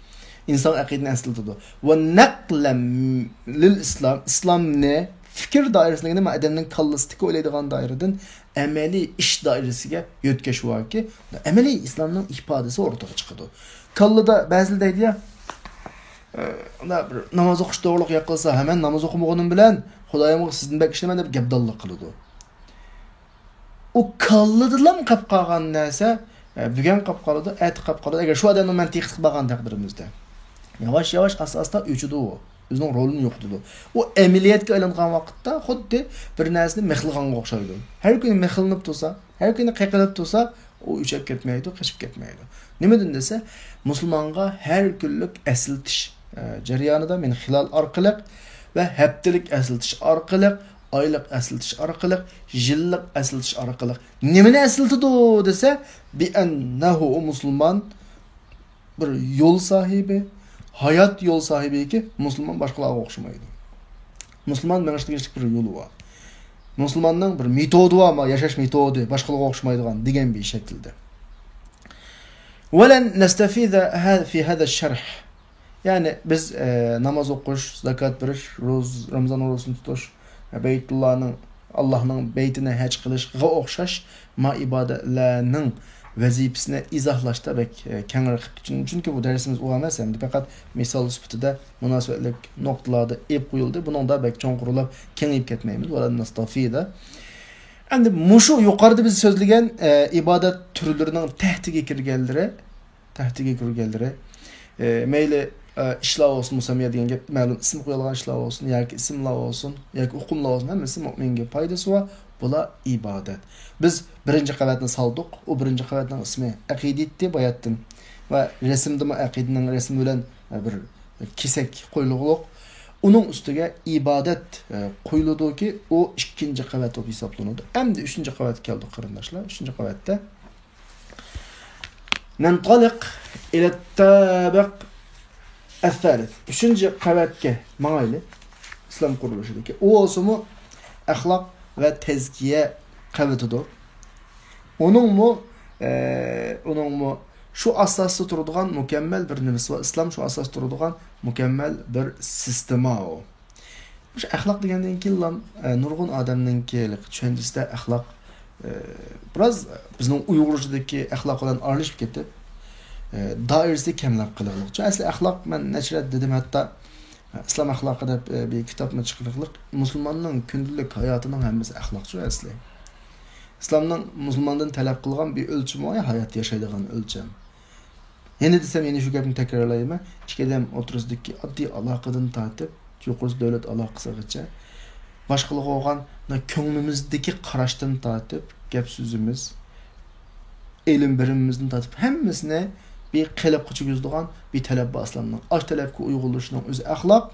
ئىنسان ئەقىدىنى ئەسلىتىدۇ. ۋە نەقلەن لىل ئىسلام، ئىسلامنى پىكىر دائىرىسىدىن، ئادەمنىڭ كاللىسىدىكى ئويلايدىغان دائىرىدىن ئەمەلىي ئىش دائىرىسىگە يۆتكەش ۋاكى، ئەمەلىي ئىسلامنىڭ ئىپادىسى ئورتىغا چىقىدۇ. كاللىدا بەزىلەر دەيدۇ يا، ئە، مۇنداق بىر ناماز ئوقۇش توغرىلىق ياقلىسا، ھە، مەن ناماز ئوقۇمىغىنىم بىلەن خۇدايىمغا سىزدىن بەك ئىشىنىمەن دەپ گەپدانلىق قىلىدۇ. ئۇ كاللىدىلا قېلىپ قالغان نەرسە، ئە، بۈگۈن قېلىپ قالىدۇ، ئەتە قېلىپ قالىدۇ. ئەگەر شۇ ئادەمنىڭ مەنتىقىسىگە بارغان تەقدىرىمىزدە، ياۋاش-ياۋاش، ئاستا-ئاستا ئۆچىدۇ ئۇ. ئۆزىنىڭ رولىنى يوقىتىدۇ. ئۇ ئەمەلىيەتكە ئايلانغان ۋاقىتتا خۇددى بىر نەرسىنى مىخلىغانغا ئوخشايدۇ. ھەر كۈنى مىخلىنىپ تۇرسا، ھەر كۈنى قېقىلىپ تۇرسا، ئۇ ئۆچۈپ كەتمەيدۇ، قېچىپ كەتمەيدۇ. نېمىدىن دېسە، مۇسۇلمانغا ھەر كۈنلۈك ئەسلىتىش، ئە، جەريانىدا مىن خىلال ئارقىلىق ۋە ھەپتىلىك ئەسلىتىش ئارقىلىق، ئايلىق ئەسلىتىش ئارقىلىق، يىللىق ئەسلىتىش ئارقىلىق. نېمىنى ئەسلىتىدۇ دېسە، بىئەننەھۇ، ئۇ مۇسۇلمان بىر يول ساھىبى، ھايات يول ساھىبىكى، مۇسۇلمان باشقىلارغا ئوخشىمايدۇ. مۇسۇلمان مېڭىشقا تېگىشلىك بىر يولى بار. مۇسۇلماننىڭ بىر مېتودى بار، ما، ياشاش مېتودى، باشقىلارغا ئوخشىمايدىغان دېگەن بىر شەكىلدە. ولن نستفيد ه-، في هذا الشرح. يەنى بىز، ئە، ناماز ئوقۇش، زاكات بېرىش، روز-، رامىزان روزىسىنى تۇتۇش، بەيتۇللانىڭ، ئاللاھنىڭ بەيتىنى ھەج قىلىشقا ئوخشاش ما ئىبادەتلەرنىڭ ۋەزىپىسىنى ئىزاھلاشتا بەك، ئە، كەڭرى قىپتۇ. چۈن-، چۈنكى بۇ دەرسىمىز ئۇ ئەمەس، ئەمدى پەقەت مىسال سۈپىتىدە مۇناسىۋەتلىك نۇقتىلاردا ئېلىپ قويۇلدى. بۇنىڭدا بەك چوڭقۇرلاپ كېڭىيىپ كەتمەيمىز. ولن نستفيد. ئەمدى مۇشۇ يۇقىرىدا بىز سۆزلىگەن، ئە، ئىبادەت تۈرلىرىنىڭ تەھتىگە كىرگەنلىرى، تەھتىگە كىرگەنلىرى، ئە، مەيلى، ئە، ئىشلار بولسۇن، مۇسەممىيە دېگەن گەپ، مەلۇم ئىسىم قويۇلغان ئىشلار بولسۇن، ياكى ئىسىملار بولسۇن، ياكى ئۇقۇملار بولسۇن، ھەممىسى مۇئمىنگە پايدىسى بار. بۇلار ئىبادەت. بىز بىرىنچى قەۋەتنى سالدۇق. ئۇ بىرىنچى قەۋەتنىڭ ئىسمى ئەقىدە ئىدى باياتتىن. ۋە رەسىمدىمۇ ئەقىدىنىڭ رەسىمى بىلەن، ئە، بىر كېسەك قويۇلغۇلۇق. ئۇنىڭ ئۈستىگە ئىبادەت، ئە، قويۇلىدۇكى، ئۇ ئىككىنچى قەۋەت بولۇپ ھېسابلىنىدۇ. ئەمدى ئۈچىنچى قەۋەتكە كەلدۇق، قېرىنداشلار. ئۈچىنچى قەۋەتتە نەنتالىق ئىلەتتابىق ئەسسالىس. ئۈچىنچى قەۋەتكە ماڭايلى. ئىسلام قۇرۇلۇشىدىكى. ئۇ بولسىمۇ ئەخلاق ۋە تەزكىيە قەۋىتىدۇر. ئۇنىڭمۇ، ئە، ئۇنىڭمۇ شۇ ئاساستا تۇرىدىغان مۇكەممەل بىر نېمىسى بار. ئىسلام شۇ ئاساستا تۇرىدىغان مۇكەممەل بىر سىستېما ئۇ. مۇشۇ ئەخلاق دېگەندىن كېيىنلا، ئە، نۇرغۇن ئادەمنىڭكى چۈشەنچىسىدە ئەخلاق، ئە، بىراز بىزنىڭ ئۇيغۇرچىدىكى ئەخلاق بىلەن ئارىلىشىپ كېتىپ، ئە، دائىرىسى كەملەپ قېلىغلىق. چۈنكى ئەسلى ئەخلاق، مەن نەچچە رەت دېدىم ھەتتا، ئە، ئىسلام ئەخلاقى دەپ، ئە، بىر كىتابمۇ چىقىرىغلىق. مۇسۇلماننىڭ كۈندىلىك ھاياتىنىڭ ھەممىسى ئەخلاقچۇ ئەسلى. ئىسلامنىڭ مۇسۇلماندىن تەلەپ قىلغان بىر ئۆلچىمى بار، ھايات ياشايدىغان ئۆلچەم. يەنە دېسەم، يەنە شۇ گەپنى تەكرارلايمەن. ئىككى ئادەم ئوتتۇرىسىدىكى ئاددىي ئالاقىدىن تارتىپ، يۇقىرىسى دۆلەت ئالاقىسىغىچە، باشقىلارغا بولغان كۆڭلىمىزدىكى قاراشتىن تارتىپ، گەپ سۆزىمىز، ئېلىم بېرىمىمىزدىن تارتىپ، ھەممىسىنى بىر قېلىپقا كىرگۈزىدىغان بىر تەلەپ بار ئىسلامنىڭ. ئاشۇ تەلەپكە ئۇيغۇنلىشىشنىڭ ئۆزى ئەخلاق.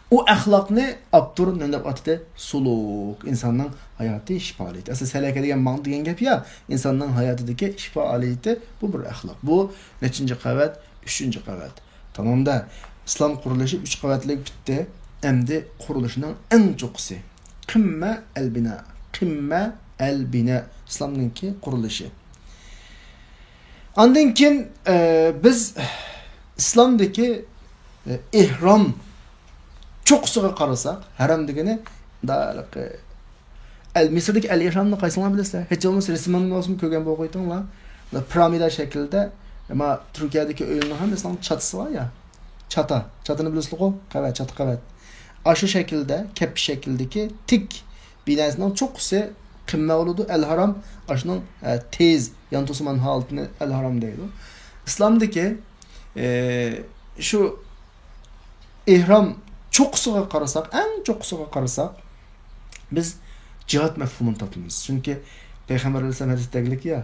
ئۇ ئەخلاقنى ئاپتور نېمە دەپ ئاتىدى؟ سۇلۇك. ئىنساننىڭ ھاياتى شىپالىقى. ئەسلى سەلەكە دېگەن ماڭا دېگەن گەپ يا. ئىنساننىڭ ھاياتىدىكى شىپا ئالىيىتى بۇ بىر ئەخلاق. بۇ نەچچىنچى قەۋەت؟ ئۈچىنچى قەۋەت. تامامدا ئىسلام قۇرۇلۇشى ئۈچ قەۋەتلىك پۈتتى. ئەمدى قۇرۇلۇشنىڭ ئەڭ چوققىسى. قىممە ئەل بىنا. قىممە ئەل بىنا. ئىسلامنىڭكى قۇرۇلۇشى. ئاندىن كېيىن، ئە، بىز ئىسلامدىكى، ئە، ئېھرام چوققىسىغا قارىساق، ھەرەم دېگىنى، مۇنداق، ئەل، مىسىردىكى ئەل ئېھرامنى قايسىڭلار بىلىسىلەر؟ ھېچ بولمىسا رەسىمىنى بولسىمۇ كۆرگەن بولغىيتىڭلار. مۇنداق پىرامىدا شەكلىدە، ئەمما تۈركىيەدىكى ئۆيلەرنىڭ ھەممىسىنىڭ چاتىسى بار يا. چاتا. چاتىنى بىلىسىلىغۇ؟ قەۋەت، چاتا قەۋەت. ئاشۇ شەكىلدە، كەپە شەكلىدىكى تىك بىناسىنىڭ چوققىسى قىممە بولىدۇ، ئەل ھارام. ئاشۇنىڭ، ئە، تېز يانتۇسىمان ھالىتىنى ئەل ھارام دەيدۇ. ئىسلامدىكى، ئە، شۇ ئېھرام چوققىسىغا قارىساق، ئەڭ چوققىسىغا قارىساق، بىز جىھاد مەفھۇمىنى تاپىمىز. چۈنكى پەيغەمبەر ئەلەيھىسسالام ھەدىستە دەگلىك يا،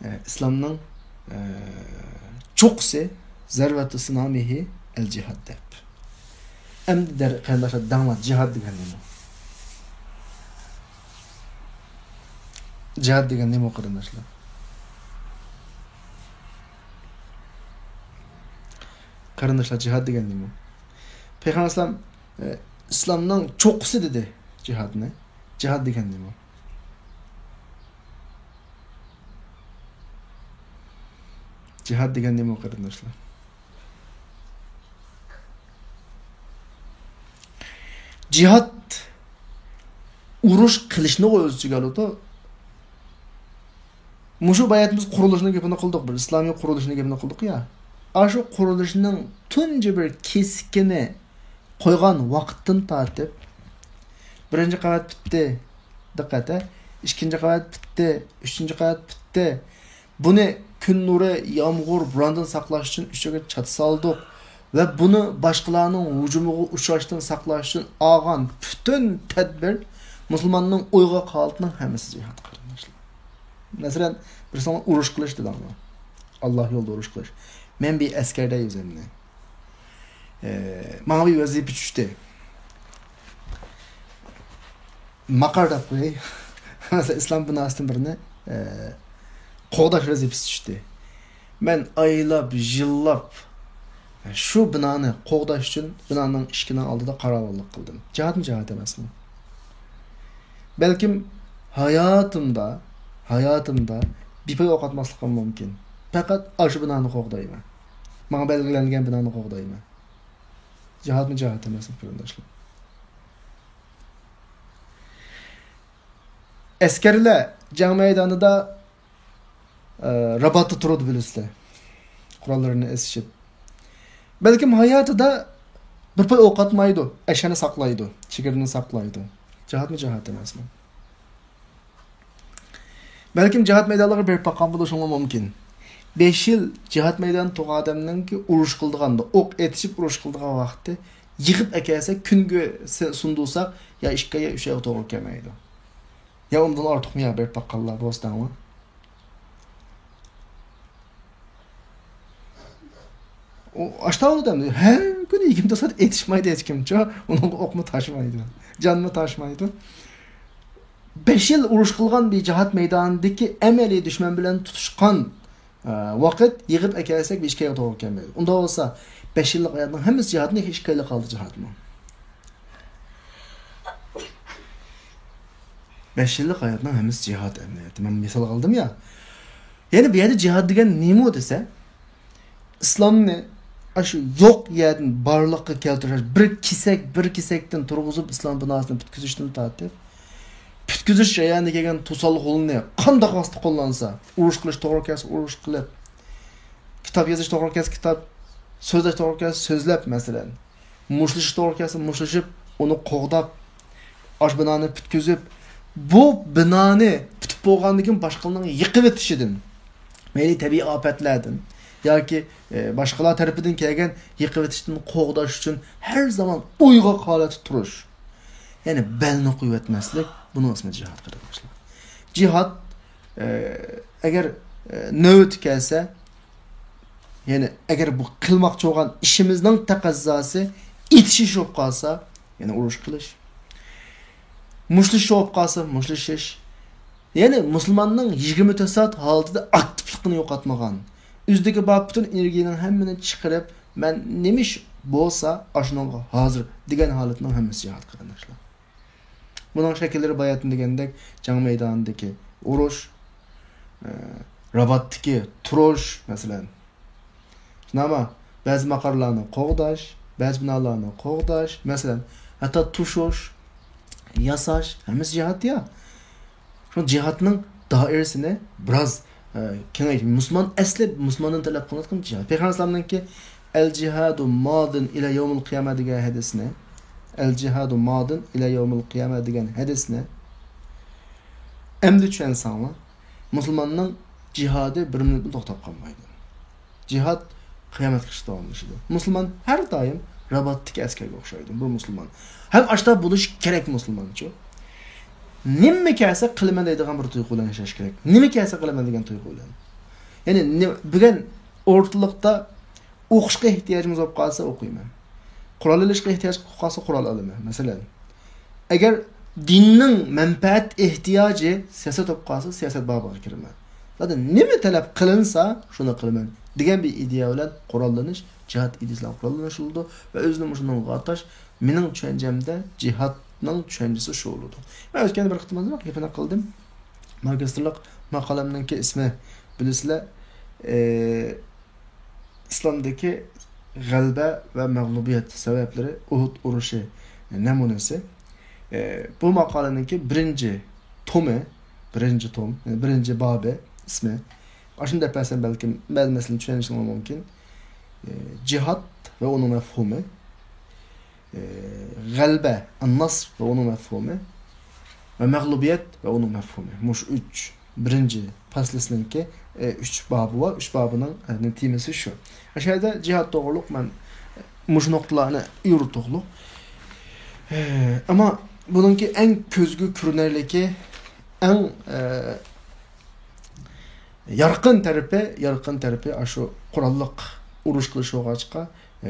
ئە، ئىسلامنىڭ، ئە، چوققىسى زەرۋەتۇ سىنامىھى ئەل جىھاد دەپ. ئەمدى دەر-، قېرىنداشلار، دەڭلار، جىھاد دېگەن نېمە؟ جىھاد دېگەن نېمە، قېرىنداشلار؟ قېرىنداشلار، جىھاد دېگەن نېمە؟ پەيغەمبەر ئەلەيھىسسالام، ئە، ئىسلامنىڭ چوققىسى دېدى جىھادنى. جىھاد دېگەن نېمە؟ جىھاد دېگەن نېمە، قېرىنداشلار؟ جىھاد ئۇرۇش قىلىشنىغۇ ئۆز ئىچىگە ئالىدۇ. مۇشۇ باياتىمىز قۇرۇلۇشنىڭ گېپىنى قىلدۇق، بىر ئىسلامىي قۇرۇلۇشنىڭ گېپىنى قىلدۇق يا. ئاشۇ قۇرۇلۇشنىڭ تۇنجى بىر كېسىكىنى قويغان ۋاقىتتىن تارتىپ، بىرىنچى قەۋەت پۈتتى. دىققەت، ھە؟ ئىككىنچى قەۋەت پۈتتى، ئۈچىنچى قەۋەت پۈتتى. بۇنى كۈن نۇرى، يامغۇر، بوراندىن ساقلاش ئۈچۈن ئۈستىگە چات سالدۇق ۋە بۇنى باشقىلارنىڭ ھۇجۇمىغا ئۇچراشتىن ساقلاش ئۈچۈن ئالغان پۈتۈن تەدبىر، مۇسۇلماننىڭ ئويغاق ھالىتىنىڭ ھەممىسى جىھاد، قېرىنداشلار. مەسىلەن، بىر ساڭا ئۇرۇش قىلىش دېدىڭمۇ؟ ئاللا يولىدا ئۇرۇش قىلىش. مەن بىر ئەسكەردە ئۆزۈمنى. ئە، ماڭا بىر ۋەزىپە چۈشتى. ماقار دەپ قوياي. مەسىلەن، ئىسلام بىناسىدىن بىرنى، ئە، قوغداش ۋەزىپىسى چۈشتى. مەن ئايلاپ، يىللاپ شۇ بىنانى قوغداش ئۈچۈن بىنانىڭ ئىشىكىنىڭ ئالدىدا قاراۋۇللۇق قىلدىم. جىھادمۇ جىھاد ئەمەسمۇ؟ بەلكىم ھاياتىمدا، ھاياتىمدا بىپايدا ئوق ئاتماسلىقىم مۇمكىن. پەقەت ئاشۇ بىنانى قوغدايمەن. ماڭا بەلگىلەنگەن بىنانى قوغدايمەن. جىھادمۇ جىھاد ئەمەسمۇ، قېرىنداشلار؟ ئەسكەرلەر جەڭ مەيدانىدا، ئە، راباتتا تۇرىدۇ، بىلىسىلەر. قوراللىرىنى ئېسىشىپ. بەلكىم ھاياتىدا بىر پاي ئوق ئاتمايدۇ، ئەشەنى ساقلايدۇ، چېگرىنى ساقلايدۇ. جىھادمۇ جىھاد ئەمەسمۇ؟ بەلكىم جىھاد مەيدانلىرىغا بېرىپ باققان بولۇشۇڭلار مۇمكىن. بەش يىل جىھاد مەيدانىدا تۇرغان ئادەمنىڭكى ئۇرۇش قىلىدىغاندا، ئوق ئېتىشىپ ئۇرۇش قىلىدىغان ۋاقتى يىغىپ ئەكەلسەك، كۈنگە سە-، سۇندۇرساق، يا ئىككى ئاي، يا ئۈچ ئايغا توغرا كەلمەيدۇ. يا ئۇندىن ئارتۇقمۇ يا بېرىپ باققانلار بولسا دەڭلار. ئۇ ئاشتاۋۇل ئادەم، ھەر كۈنى يىگىرمە تۆت سائەت ئېتىشمايدۇ ھېچكىمچۇ، ئۇنىڭغا ئوقمۇ تاشمايدۇ، جانمۇ تاشمايدۇ. بەش يىل ئۇرۇش قىلغان بىر جىھاد مەيدانىدىكى ئەمەلىي دۈشمەن بىلەن تۇتۇشقان، ئە، ۋاقىت يىغىپ ئەكەلسەك، بىر ئىككى ئايغا توغرا كەلمەيدۇ. ئۇنداق بولسا، بەش يىللىق ھاياتنىڭ ھەممىسى جىھادمۇ، ئىككى ئايلا قالدى جىھادمۇ. بەش يىللىق ھاياتنىڭ ھەممىسى جىھاد ئەمەلىيەتتە. مەن مىسال ئالدىم يا. يەنى بۇ يەردە جىھاد دېگەن نېمە دېسە، ئىسلامنى ئاشۇ يوق يەردىن بارلىققا كەلتۈرۈش، بىر كېسەك، بىر كېسەكتىن تۇرغۇزۇپ، ئىسلام بىناسىنى پۈتكۈزۈشتىن تارتىپ، پۈتكۈزۈش جەريانىدا كەلگەن توسالغۇننى قانداق ۋاسىتە قوللانسا، ئۇرۇش قىلىش توغرا كەلسە ئۇرۇش قىلىپ، كىتاب يېزىش توغرا كەلسە كىتاب، سۆزلەش توغرا كەلسە سۆزلەپ، مەسىلەن، مۇشتلىشىش توغرا كەلسە مۇشتلىشىپ، ئۇنى قوغداپ، ئاشۇ بىنانى پۈتكۈزۈپ، بۇ بىنانى پۈتۈپ بولغاندىن كېيىن باشقىلارنىڭ يىقىۋېتىشىدىن، مەيلى تەبىئىي ئاپەتلەردىن ياكى، ئە، باشقىلار تەرىپىدىن كەلگەن يىقىۋېتىشتىن قوغداش ئۈچۈن ھەر زامان ئويغاق ھالەتتە تۇرۇش. يەنى بەلنى قويۇۋەتمەسلىك، بۇنىڭ ئىسمى جىھاد، قېرىنداشلار. جىھاد، ئە، ئەگەر، ئە، نۆۋىتى كەلسە، يەنى ئەگەر بۇ قىلماقچى بولغان ئىشىمىزنىڭ تەقەززاسى ئېتىشىش بولۇپ قالسا، يەنى ئۇرۇش قىلىش. مۇشتلىشىش بولۇپ قالسا، مۇشتلىشىش. يەنى مۇسۇلماننىڭ يىگىرمە تۆت سائەت ھالىتىدە ئاكتىپلىقىنى يوقاتمىغان. ئۆزىدىكى بار پۈتۈن ئېنېرگىيەنىڭ ھەممىنى چىقىرىپ، مەن نېمە ئىش بولسا، ئاشۇنىڭغا ھازىر دېگەن ھالىتىنىڭ ھەممىسى جىھاد، قېرىنداشلار. بۇنىڭ شەكىللىرى باياتىن دېگەندەك، جەڭ مەيدانىدىكى ئۇرۇش، ئە، راباتتىكى تۇرۇش، مەسىلەن. شۇنداقمۇ؟ بەزى ماقارلارنى قوغداش، بەزى بىنالارنى قوغداش، مەسىلەن، ھەتتا توشۇش، ياساش، ھەممىسى جىھاد يا. شۇ جىھادنىڭ دائىرىسىنى بىراز، ئە، كېڭەيت-، مۇسۇلمان ئەسلى مۇسۇلماندىن تەلەپ قىلىنىۋاتقان جىھاد. پەيغەمبەر ئەلەيھىسسالامنىڭكى «ئەل جىھادۇ مادىن ئىلە يەۋمىل قىيامە» دېگەن ھەدىسىنى، «ئەل جىھادۇ مادىن ئىلە يەۋمىل قىيامە» دېگەن ھەدىسىنى ئەمدى چۈشەنسەڭلار، مۇسۇلماننىڭ جىھادى بىر مىنۇتمۇ توختاپ قالمايدۇ. جىھاد قىيامەتكىچە داۋاملىشىدۇ. مۇسۇلمان ھەر دائىم راباتتىكى ئەسكەرگە ئوخشايدۇ، بىر مۇسۇلمان. ھەم ئاشتا بولۇش كېرەك مۇسۇلمانچۇ. نېمە كەلسە قىلىمەن دەيدىغان بىر تۇيغۇ بىلەن ياشاش كېرەك. نېمە كەلسە قىلىمەن دېگەن تۇيغۇ بىلەن. يەنى نېمە، بۈگۈن ئورتىلىقتا ئوقۇشقا ئېھتىياجىمىز بولۇپ قالسا ئوقۇيمەن. قورال ئېلىشقا ئېھتىياج قىلىپ قالسا، قورال ئالىمەن، مەسىلەن. ئەگەر دىننىڭ مەنپەئەت ئېھتىياجى سىياسەت بولۇپ قالسا، سىياسەت بابىغا كىرىمەن. زادى نېمە تەلەپ قىلىنسا، شۇنى قىلىمەن دېگەن بىر ئىدىيە بىلەن قوراللىنىش، جىھاد ئىدىيىسى بىلەن قوراللىنىش بولىدۇ. ۋە ئۆزىنى مۇشۇنىڭغا ئاتاش، مېنىڭ چۈشەنچەمدە جىھادنىڭ چۈشەنچىسى شۇ بولىدۇ. مەن ئۆتكەندە بىر قېتىمراق گېپىنى قىلدىم. ماگىستىرلىق ماقالەمنىڭكى ئىسمى، بىلىسىلەر، ئى، ئىسلامدىكى غەلىبە ۋە مەغلۇبىيەت سەۋەبلىرى، ئۇھۇد ئۇرۇشى نەمۇنىسى. ئى، بۇ ماقالىنىڭكى بىرىنچى تومى، بىرىنچى توم، يەنى بىرىنچى بابى، ئىسمى. ئاشۇنى دەپ بەرسەم بەلكىم بەزى مەسىلىنى چۈشىنىشىڭلار مۇمكىن. ئى، جىھاد ۋە ئۇنىڭ مەفھۇمى، ئى، غەلىبە، ئەننەسر ۋە ئۇنىڭ مەفھۇمى ۋە مەغلۇبىيەت ۋە ئۇنىڭ مەفھۇمى. مۇشۇ ئۈچ، بىرىنچى پەسلىسىنىڭكى، ئى، ئۈچ بابى بار. ئۈچ بابىنىڭ، ئى، تېمىسى شۇ. شۇ يەردە جىھاد توغرۇلۇق مەن، ئى، مۇشۇ نۇقتىلارنى يورۇتۇقلۇق. ئى، ئەمما بۇنىڭكى ئەڭ كۆزگە كۆرۈنەرلىكى، ئەڭ، ئى، يارقىن تەرىپى، يارقىن تەرىپى ئاشۇ قوراللىق ئۇرۇش قىلىش بولغاچقا،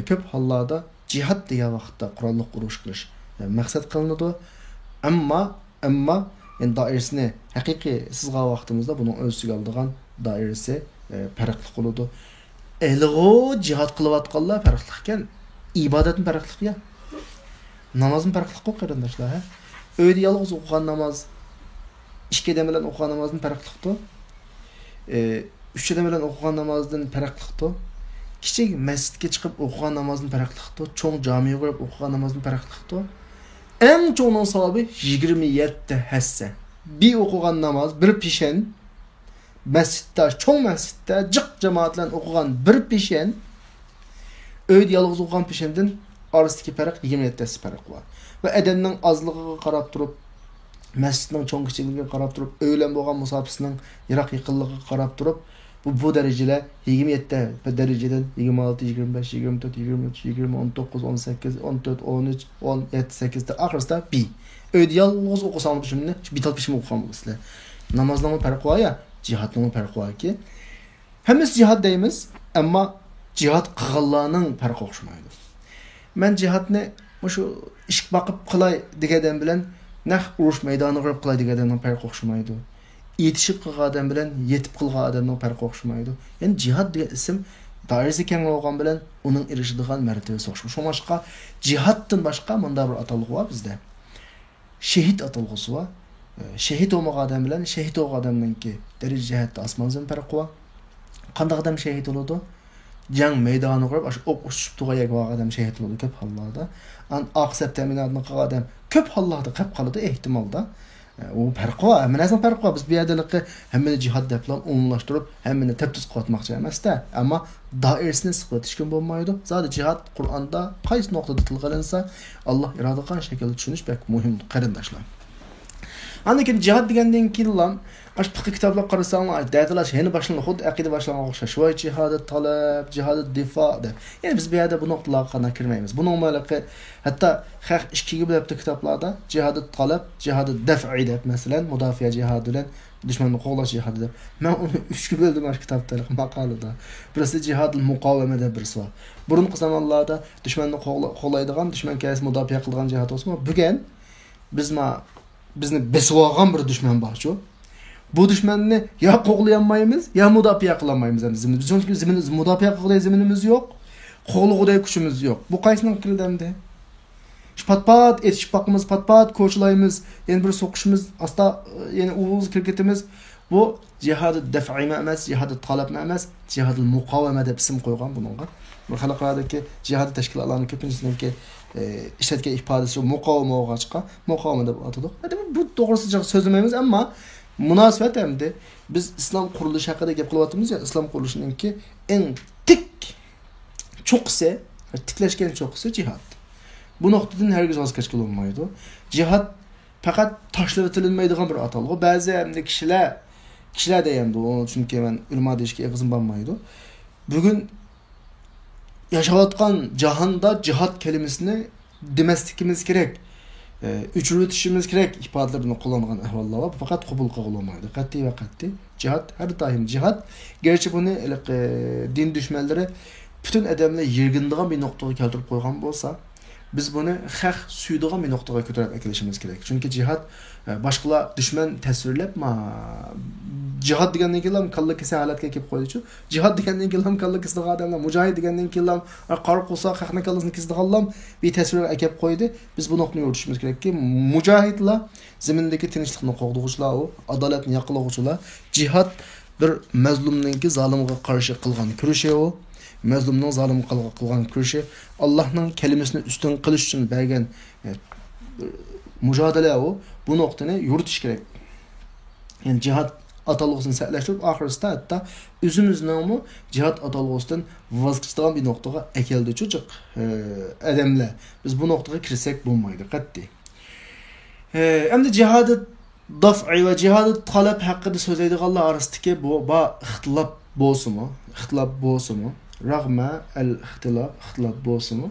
كۆپ ھاللاردا جىھاد دېگەن ۋاقىتتا قوراللىق ئۇرۇش قىلىش مەقسەت قىلىنىدۇ. ئەمما، ئەمما، يەنى دائىرىسىنى ھەقىقىي سىزغان ۋاقتىمىزدا بۇنىڭ ئۆز ئىچىگە ئالىدىغان دائىرىسى، ئە، پەرقلىق بولىدۇ. ھېلىغۇ جىھاد قىلىۋاتقانلار پەرقلىقكەن، ئىبادەتمۇ پەرقلىق يا. نامازمۇ پەرقلىققۇ، قېرىنداشلار، ھە؟ ئۆيدە يالغۇز ئوقۇغان ناماز، ئىككى ئادەم بىلەن ئوقۇغان نامازدىن پەرقلىقتۇ. ئى، ئۈچ ئادەم بىلەن ئوقۇغان نامازدىن پەرقلىقتۇ. كىچىك مەسچىتكە چىقىپ ئوقۇغان نامازدىن پەرقلىقتۇ. چوڭ جامىغا بېرىپ ئوقۇغان نامازدىن پەرقلىقتۇ. ئەڭ چوڭنىڭ ساۋابى يىگىرمە يەتتە ھەسسە. بىر ئوقۇغان ناماز، بىر پېشەن، مەسچىتتە، چوڭ مەسچىتتە جىق جامائەت بىلەن ئوقۇغان بىر پېشەن، ئۆيدە يالغۇز ئوقۇغان پېشەندىن ئارىسىدىكى پەرق يىگىرمە يەتتە ھەسسە پەرق بار. ۋە ئادەمنىڭ ئازلىقىغا قاراپ تۇرۇپ، مەسچىتنىڭ چوڭ كىچىكلىكىگە قاراپ تۇرۇپ، ئۆي بىلەن بولغان مۇساپىسىنىڭ يىراق يېقىنلىقىغا قاراپ تۇرۇپ، بۇ، بۇ دەرىجىلەر يىگىرمە يەتتە دەرىجىدىن يىگىرمە ئالتە، يىگىرمە بەش، يىگىرمە تۆت، يىگىرمە ئۈچ، يىگىرمە، ئون توققۇز، ئون سەككىز، ئون تۆت، ئون ئۈچ، ئون يەتتە، سەككىز، ئاخىرسىدا بىر. ئۆيدە يالغۇز ئوقۇسام شۇنى، شۇ بىتال پېشىم ئوقۇغان بولىسىلەر. نامازنىڭمۇ پەرقى بار يا، جىھادنىڭمۇ پەرقى باركى. ھەممىسى جىھاد دەيمىز، ئەمما جىھاد قىلغانلارنىڭ پەرقى ئوخشىمايدۇ. مەن جىھادنى مۇشۇ ئىشىك باقىپ قىلاي دېگەن ئادەم بىلەن نەق ئۇرۇش مەيدانىغا بېرىپ قىلاي دېگەن ئادەمنىڭ پەرقى ئوخشىمايدۇ. يېتىشىپ قىلغان ئادەم بىلەن يېتىپ قىلغان ئادەمنىڭ پەرقى ئوخشىمايدۇ. يەنى جىھاد دېگەن ئىسىم دائىرىسى كەڭ بولغان بىلەن ئۇنىڭ ئېرىشىدىغان مەرتىۋىسى ئوخشىمايدۇ. شۇڭلاشقا جىھادتىن باشقا مۇنداق بىر ئاتالغۇ بار بىزدە. شېھىت ئاتالغۇسى بار. شېھىت بولمىغان ئادەم بىلەن شېھىت بولغان ئادەمنىڭكى دەرىجە جەھەتتە ئاسمان زېمىن پەرقى بار. قانداق ئادەم شېھىت بولىدۇ؟ جەڭ مەيدانىغا بېرىپ، ئاشۇ ئوق ئۇچۇشۇپ تۇرغان يەرگە بارغان ئادەم شېھىت بولىدۇ كۆپ ھاللاردا. ئان-، ئاق سەپ تەمىناتىنى قىلغان ئادەم كۆپ ھاللاردا قېلىپ قالىدۇ، ئېھتىمالدا. ئۇ پەرقى بار، ھەممە نەرسىنىڭ پەرقى بار. بىز بۇ يەردە ھېلىقى ھەممىنى جىھاد دەپلا ئومۇملاشتۇرۇپ، ھەممىنى تەپتىز قىلىۋاتماقچى ئەمەس-دە. ئەمما دائىرىسىنى سىقىۋېتىشكىمۇ بولمايدۇ. زادى جىھاد قۇرئاندا قايسى نۇقتىدا تىلغا ئېلىنسا، ئاللا ئىرادە قىلغان شەكىلدە چۈشىنىش بەك مۇھىم، قېرىنداشلار. ئاندىن كېيىن جىھاد دېگەندىن كېيىنلا، ئاشۇ پىقىھ كىتابلارغا قارىساڭلار، دەدىلا يەنە باشلىنىدۇ، خۇددى ئەقىدە باشلانغان ئوخشاش. ۋاي جىھادى تالەپ، جىھادى دىفا دەپ. يەنى بىز بۇ يەردە بۇ نۇقتىلارغا قانداق كىرمەيمىز. بۇنىڭ مۇئەللىقى ھەتتا خەق ئىككىگە بۆلۈپتۇ كىتابلاردا. جىھادى تالەپ، جىھادى دەفئى دەپ، مەسىلەن، مۇداپىئە جىھادى بىلەن دۈشمەننى قوغلاش جىھادى دەپ. مەن ئۇنى ئۈچكە بۆلدۈم ئاشۇ كىتابتا، ماقالىدا. بىرسى جىھادىل مۇقاۋىمە دەپ بىرسى بار. بۇرۇنقى زامانلاردا دۈشمەننى قوغلا-، قوغلايدىغان، دۈشمەن كەلسە مۇداپىئە قىلىدىغان جىھاد بولسىمۇ، بۈگۈن بىز ما-، بىزنى بېسىۋالغان بىر دۈشمەن بارچۇ. بۇ دۈشمەننى يا قوغلىيالمايمىز، يا مۇداپىئە قىلالمايمىز ئەمدى. زېمىن-، بىزنىڭ زېمىن-، مۇداپىئە قىلغۇدەك زېمىنىمىز يوق، قوغلىغۇدەك كۈچىمىز يوق. بۇ قايسىنىڭغا كىرىدۇ ئەمدى؟ شۇ پات-پات ئېتىشىپ باقىمىز، پات-پات كوچىلايمىز، يەنە بىر سوقۇشىمىز، ئاستا، يەنە ئۇۋىغا كىرىپ كېتىمىز. بۇ جىھادى دەفئىمۇ ئەمەس، جىھادى تالەپمۇ ئەمەس، جىھادىل مۇقاۋىمە دەپ ئىسىم قويغان بۇنىڭغا. بۇ خەلقئارادىكى جىھادىي تەشكىلاتلارنىڭ كۆپىنچىسىنىڭكى، ئە، ئىشلەتكەن ئىپادىسى مۇقاۋىمە بولغاچقا، مۇقاۋىمە دەپ ئاتىدۇق. ھەدە بۇ توغرىسىدا جىق سۆزلىمەيمىز، ئەمما مۇناسىۋەت ئەمدى بىز ئىسلام قۇرۇلۇشى ھەققىدە گەپ قىلىۋاتىمىز يا، ئىسلام قۇرۇلۇشىنىڭكى ئەڭ تىك چوققىسى، تىكلەشكەن چوققىسى جىھاد. بۇ نۇقتىدىن ھەرگىز ۋاز كەچكىلى بولمايدۇ. جىھاد پەقەت تاشلىۋېتىلمەيدىغان بىر ئاتالغۇ. بەزى ئەمدى كىشىلەر، كىشىلەر دەيمەن بۇ، چۈنكى مەن ئۆلىما دېيىشكە ئېغىزىم بارمايدۇ. بۈگۈن ياشاۋاتقان جاھاندا جىھاد كەلىمىسىنى دېمەسلىكىمىز كېرەك، ئە، ئۆچۈرۈۋېتىشىمىز كېرەك ئىپادىلىرىنى قوللانغان ئەھۋاللار بار. بۇ پەقەت قوبۇل قىلغىلى بولمايدۇ. قەتئىي ۋە قەتئىي. جىھاد ھەر دائىم جىھاد. گەرچە بۇنى ھېلىقى دىن دۈشمەنلىرى پۈتۈن ئادەملەر يىرگىنىدىغان بىر نۇقتىغا كەلتۈرۈپ قويغان بولسا، بىز بۇنى خەق سۆيىدىغان بىر نۇقتىغا كۆتۈرۈپ ئەكېلىشىمىز كېرەك. چۈنكى جىھاد، ئە، باشقىلار دۈشمەن تەسۋىرلەپ، ما، جىھاد دېگەندىن كېيىنلا كاللا كېسەل ھالەتكە كېلىپ قويدىچۇ. جىھاد دېگەندىن كېيىنلا كاللا كېسىدىغان ئادەملەر، مۇجاھىد دېگەندىن كېيىنلا، ئە، قارا قورساق خەقنىڭ كاللىسىنى كېسىدىغانلام بىر تەسۋىرگە ئەكەپ قويدى. بىز بۇ نۇقتىنى يورۇتۇشىمىز كېرەككى، مۇجاھىدلار زېمىندىكى تىنچلىقنى قوغدىغۇچىلار ئۇ، ئادالەتنى ياقلىغۇچىلار. جىھاد بىر مەزلۇمنىڭكى زالىمغا قارشى قىلغان كۈرىشى ئۇ. مەزلۇمنىڭ زالىمغا قىلغان، قىلغان كۈرىشى، ئاللاھنىڭ كەلىمىسىنى ئۈستۈن قىلىش ئۈچۈن بەرگەن، ئە، مۇجادىلە ئۇ. بۇ نۇقتىنى يورۇتۇش كېرەك. يەنى جىھاد ئاتالغۇسىنى سەتلەشتۈرۈپ، ئاخىرسىدا ھەتتا ئۆزىمىزنىڭمۇ جىھاد ئاتالغۇسىدىن ۋاز كېچىدىغان بىر نۇقتىغا ئەكەلدى چوچۇق، ئە، ئادەملەر. بىز بۇ نۇقتىغا كىرسەك بولمايدۇ قەتئىي. ئە، ئەمدى جىھادى دافئى ۋە جىھادى تەلەب ھەققىدە سۆزلەيدىغانلار ئارىسىدىكى بۇ، با، ئىختىلاپ بولسىمۇ، ئىختىلاپ بولسىمۇ، رەغمە ئەل ئىختىلاپ، ئىختىلاپ بولسىمۇ،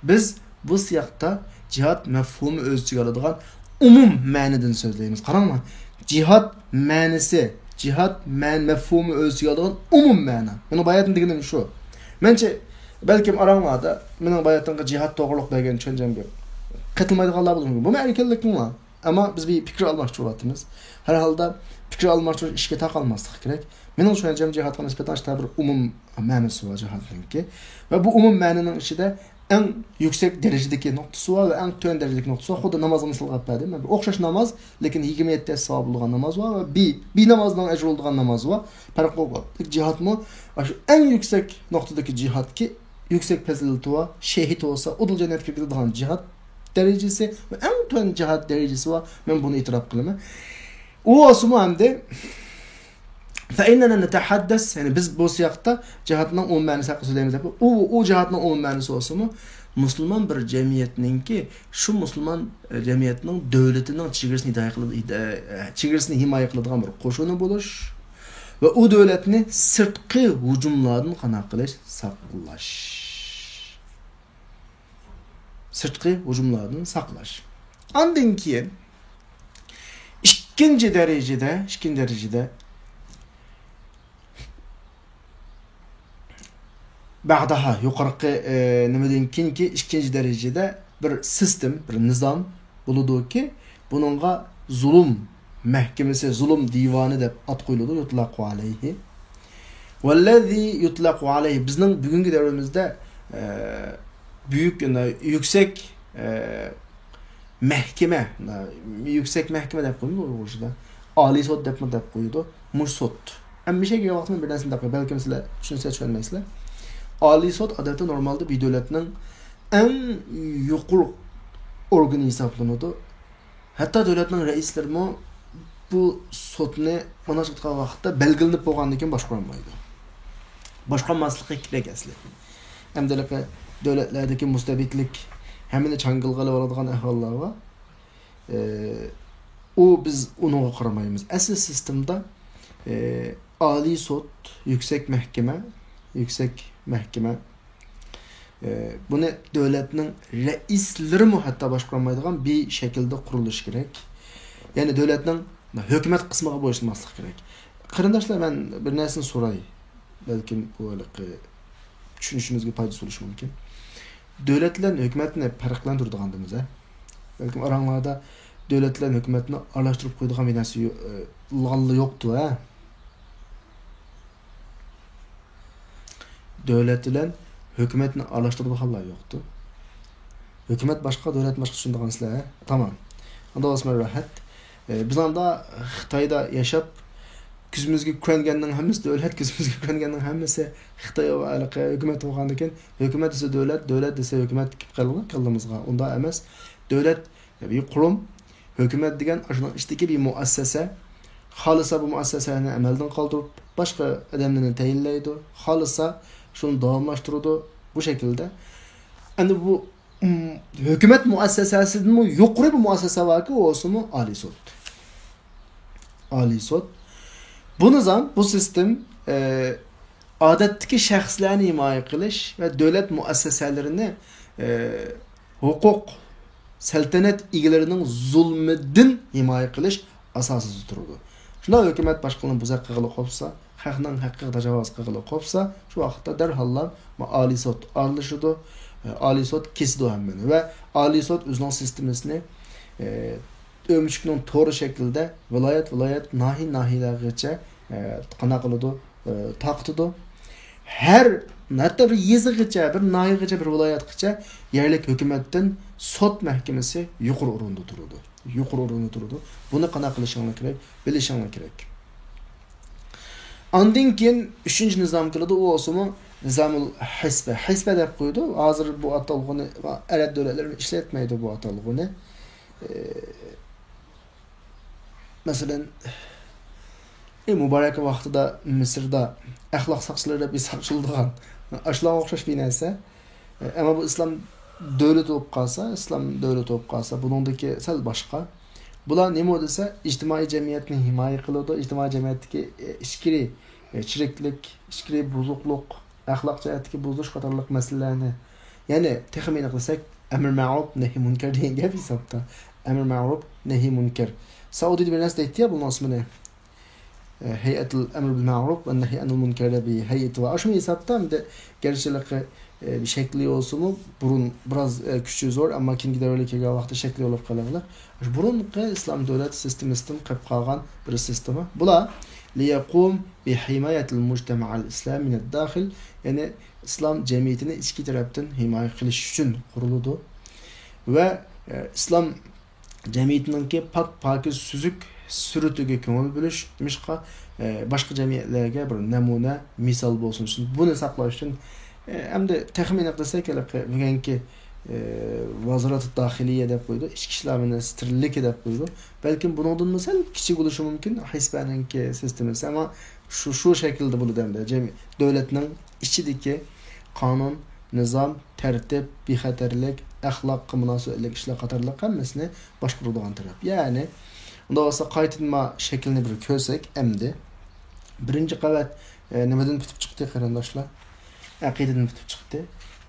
بىز بۇ سىياقتا جىھاد مەفھۇمى ئۆز ئىچىگە ئالىدىغان ئومۇم مەنىدىن سۆزلەيمىز. قاراڭلار، جىھاد مەنىسى، جىھاد مەن-، مەفھۇمى ئۆز ئىچىگە ئالىدىغان ئومۇم مەنە. مېنىڭ باياتىن دېگىنىم شۇ. مەنچە، بەلكىم ئاراڭلاردا مېنىڭ باياتىنقى جىھاد توغرۇلۇق بەرگەن چۈشەنچەمگە قېتىلمايدىغانلار بولۇشى مۇمكىن. بۇمۇ ئەركىنلىكىڭلار. ئەمما بىز بىر پىكىر ئالماشتۇرۇۋاتىمىز. ھەر ھالدا پىكىر ئالماشتۇرۇش ئىشىكى تاقالماسلىقى كېرەك. مېنىڭ چۈشەنچەمدە جىھادقا نىسبەتەن ئاشۇنداق بىر ئومۇم مەنىسى بار جىھادنىڭكى. ۋە بۇ ئومۇم مەنىنىڭ ئىچىدە ئەڭ يۈكسەك دەرىجىدىكى نۇقتىسى بار ۋە ئەڭ تۆۋەن دەرىجىدىكى نۇقتىسى بار. خۇددى نامازغا مىسال قىلىپ بەردىم. مەن بىر ئوخشاش ناماز، لېكىن يىگىرمە يەتتە ئەسساۋاب بولىدىغان ناماز بار ۋە بىر، بىر نامازنىڭ ئەجرى بولىدىغان ناماز بار. پەرق بار. جىھادمۇ ئاشۇ ئەڭ يۈكسەك نۇقتىدىكى جىھادكى يۈكسەك پەزىلىتى بار، شېھىت بولسا ئۇدۇل جەننەتكە كىرىدىغان جىھاد دەرىجىسى ۋە ئەڭ تۆۋەن جىھاد دەرىجىسى بار. مەن بۇنى ئېتىراپ قىلىمەن. ئۇ بولسىمۇ ئەمدى فەئىننەنە نەتەھەددەس، يەنى بىز بۇ سىياقتا جىھادنىڭ ئومۇم مەنىسى ھەققىدە سۆزلەيمىز دەپ، ئۇ، ئۇ جىھادنىڭ ئومۇم مەنىسى بولسىمۇ، مۇسۇلمان بىر جەمئىيەتنىڭكى، شۇ مۇسۇلمان، ئە، جەمئىيەتنىڭ دۆلىتىنىڭ چېگرىسىنى ھىدايە قىلىدۇ-، ئە، ئە، چېگرىسىنى ھىمايە قىلىدىغان بىر قوشۇنى بولۇش ۋە ئۇ دۆلەتنى سىرتقى ھۇجۇملاردىن قانداق قىلىش؟ ساقلاش. سىرتقى ھۇجۇملاردىن ساقلاش. ئاندىن كېيىن ئىككىنچى دەرىجىدە، ئىككىنچى دەرىجىدە بەغداھا، يۇقىرىقى، ئى، نېمىدىن كېيىنكى ئىككىنچى دەرىجىدە بىر سىستېم، بىر نىزام بولىدۇكى، بۇنىڭغا زۇلۇم مەھكىمىسى، زۇلۇم دىۋانى دەپ ئات قويۇلىدۇ، يۇتلەقۇ ئەلەيھى. ۋەللەزى يۇتلەقۇ ئەلەيھى. بىزنىڭ بۈگۈنكى دەۋرىمىزدە، ئە، بۈيۈك، يەنى يۈكسەك، ئە، مەھكىمە، يۈكسەك مەھكىمە دەپ قويىمىز ئۇيغۇرچىدا. ئالىي سوت دەپمۇ دەپ قويىدۇ. مۇشۇ سوت. ھەممە ئىشكە كەلگەن ۋاقتىدا بىر نەرسىنى دەپ قوياي. بەلكىم سىلەر چۈشىنىسە چۈشەنمەيسىلەر. ئالىي سوت ئادەتتە نورمالدا بىر دۆلەتنىڭ ئەڭ يۇقىرى ئورگىنى ھېسابلىنىدۇ. ھەتتا دۆلەتنىڭ رەئىسلىرىمۇ بۇ سوتنى مۇناسىۋەت قىلغان ۋاقىتتا بەلگىلىنىپ بولغاندىن كېيىن باشقۇرالمايدۇ. باشقۇرالماسلىقى كېرەك ئەسلى. ئەمدى ھېلىقى دۆلەتلەردىكى مۇستەبىتلىك، ھەممىنى چاڭگىلغا ئېلىۋالىدىغان ئەھۋاللار بار. ئى، ئۇ، بىز ئۇنىڭغا قارىمايمىز. ئەسلى سىستېمىدا، ئى، ئالىي سوت، يۈكسەك مەھكىمە، يۈكسەك مەھكىمە، ئى، بۇنى دۆلەتنىڭ رەئىسلىرىمۇ ھەتتا باشقۇرالمايدىغان بىر شەكىلدە قۇرۇلۇشى كېرەك. يەنى دۆلەتنىڭ ھۆكۈمەت قىسمىغا بويسۇنماسلىقى كېرەك. قېرىنداشلار، مەن بىر نەرسىنى سوراي. بەلكىم بۇ ھېلىقى چۈشىنىشىمىزگە پايدىسى بولۇشى مۇمكىن. دۆلەت بىلەن ھۆكۈمەتنى پەرقلەندۈرىدىغاندىمىز، ھە؟ بەلكىم ئاراڭلاردا دۆلەت بىلەن ھۆكۈمەتنى ئارىلاشتۇرۇپ قويىدىغان بىر نەرسە يو-، ئە، يوقتۇ، ھە؟ دۆلەت بىلەن ھۆكۈمەتنى ئارىلاشتۇرىدىغانلار يوقتۇ. ھۆكۈمەت باشقا، دۆلەت باشقا چۈشىنىدىغانسىلەر، ھە؟ تامام. ئۇنداق بولسا رەھەت. ئە، بىز ئاندا خىتايدا ياشاپ، كۆزىمىزگە كۆرۈنگەننىڭ ھەممىسى دۆلەت، كۆزىمىزگە كۆرۈنگەننىڭ ھەممىسى خىتاي ھۆكۈمەت بولغاندىكىن، ھۆكۈمەت دېسە دۆلەت، دۆلەت دېسە ھۆكۈمەت كېلىپ قالىدۇ كاللىمىزغا. ئۇنداق ئەمەس. دۆلەت بىر قۇرۇم، ھۆكۈمەت دېگەن ئاشۇنىڭ ئىچىدىكى بىر مۇئەسسەسە. خالىسا بۇ مۇئەسسەسەنى ئەمەلدىن قالدۇرۇپ، باشقا ئادەملەرنى تەيىنلەيدۇ. خالىسا شۇنى داۋاملاشتۇرىدۇ. بۇ شەكىلدە. ئەمدى بۇ، ئىم، ھۆكۈمەت مۇئەسسەسەسىدىنمۇ يۇقىرى بىر مۇئەسسەسە باركى، ئۇ بولسىمۇ ئالىي سوت. ئالىي سوت. بۇ نىزام، بۇ سىستېم، ئە، ئادەتتىكى شەخسلەرنى ھىمايە قىلىش ۋە دۆلەت مۇئەسسەسەلىرىنى، ئە، ھوقۇق، سەلتەنەت ئىگىلىرىنىڭ زۇلمىدىن ھىمايە قىلىش ئاساسىدا تۇرىدۇ. شۇنداق ھۆكۈمەت باشقىلارنى بۇزاق قىلغىلى قوپسا، خەقنىڭ ھەققىگە تاجاۋۇز قىلغىلى قوپسا، شۇ ۋاقىتتا دەرھاللا ئالىي سوت ئارىلىشىدۇ. ئالىي سوت كېسىدۇ ھەممىنى ۋە ئالىي سوت ئۆزىنىڭ سىستېمىسىنى، ئە، ئۆمۈچۈكنىڭ تورى شەكلىدە ۋىلايەت، ۋىلايەت، ناھىيە، ناھىيەلەرگىچە، ئە، قانداق قىلىدۇ، ئە، تارقىتىدۇ. ھەر، ھەتتا بىر يېزىغىچە، بىر ناھىيەگىچە، بىر ۋىلايەتكىچە يەرلىك ھۆكۈمەتتىن سوت مەھكىمىسى يۇقىرى ئورۇندا تۇرىدۇ. يۇقىرى ئورۇندا تۇرىدۇ. بۇنى قانداق قىلىشىڭلار كېرەك، بىلىشىڭلار كېرەك. ئاندىن كېيىن ئۈچىنچى نىزام كېلىدۇ، ئۇ بولسىمۇ نىزامۇل ھەسبە. ھەسبە دەپ قويىدۇ. ھازىر بۇ ئاتالغۇنى ئەرەب دۆلەتلىرى ئىشلەتمەيدۇ بۇ ئاتالغۇنى. ئى، مەسىلەن، ئى، مۇبارەك ۋاقتىدا مىسىردا ئەخلاق ساقچىلىرى دەپ ھېسابلىنىدىغان، ئاشۇلارغا ئوخشاش بىر نەرسە. ئەمما بۇ ئىسلام دۆلىتى بولۇپ قالسا، ئىسلام دۆلىتى بولۇپ قالسا، بۇنىڭدىكى سەل باشقا. بۇلار نېمە دېسە، ئىجتىمائىي جەمئىيەتنى ھىمايە قىلىدۇ، ئىجتىمائىي جەمئىيەتتىكى، ئە، ئىچكىرى، ئە، چىرىكلىك، ئىچكىرى بۇزۇقلۇق، ئەخلاق جەھەتتىكى بۇزۇلۇش قاتارلىق مەسىلىلەرنى، يەنى تېخىمۇ ئېنىق دېسەك، ئەمر مەرۇپ، نەھي مۇنكەر دېگەن گەپ ھېسابتا. ئەمر مەرۇپ، نەھي مۇنكەر. سەئۇدىدا بىر نەرسە دەيتتى يا، بۇنىڭ ئىسمىنى. ئە، ھەيئەتۇل ئەمر بىل مەرۇپ ۋە نەھي ئەنىل مۇنكەر دەپ بىر ھەيئىتى بار. ئاشۇ ھېسابتا ئەمدى گەرچىلىكى، ئە، بىر شەكلى بولسىمۇ، بۇرۇن بىراز، ئە، كۈچى زور، ئەمما كېيىنكى دەۋرلەرگە كەلگەن ۋاقىتتا شەكلى يوقاپ قالغان. ئاشۇ بۇرۇنقى ئىسلام دۆلەت سىستېمىسىدىن قېلىپ قالغان بىر سىستېما. بۇلار لىيەقۇم بىھىمايەتىل مۇجتەمەئەل ئىسلامى مىنەد داخىل، يەنى ئىسلام جەمئىيىتىنى ئىچكى تەرەپتىن ھىمايە قىلىش ئۈچۈن قۇرۇلىدۇ. ۋە، ئە، ئىسلام جەمئىيىتىنىڭكى پاك، پاكىز، سۈزۈك سۈرىتىگە كۆڭۈل بۆلۈش، نېمىشقا، ئە، باشقا جەمئىيەتلەرگە بىر نەمۇنە، مىسال بولسۇن ئۈچۈن، بۇنى ساقلاش ئۈچۈن، ئە، ئەمدى تېخىمۇ ئېنىق دېسەك، ھېلىقى بۈگۈنكى، ئە، ۋازارەت داخىلىيە دەپ قويىدۇ، ئىچكى ئىشلار مىنىستىرلىكى دەپ قويىدۇ. بەلكىم بۇنىڭدىنمۇ سەل كىچىك بولۇشى مۇمكىن، ھەسبەنىڭكى سىستېمىسى، ئەمما شۇ، شۇ شەكىلدە بولىدۇ ئەمدى. جەمئىي دۆلەتنىڭ ئىچىدىكى قانۇن، نىزام، تەرتىپ، بىخەتەرلىك، ئەخلاققا مۇناسىۋەتلىك ئىشلار قاتارلىق ھەممىسىنى باشقۇرىدىغان تەرەپ. يەنى، ئۇنداق بولسا قايتىدىن ما شەكلىنى بىر كۆرسەك ئەمدى. بىرىنچى قەۋەت، ئە، نېمىدىن پۈتۈپ چىقتى، قېرىنداشلار؟ ئەقىدىدىن پۈتۈپ چىقتى.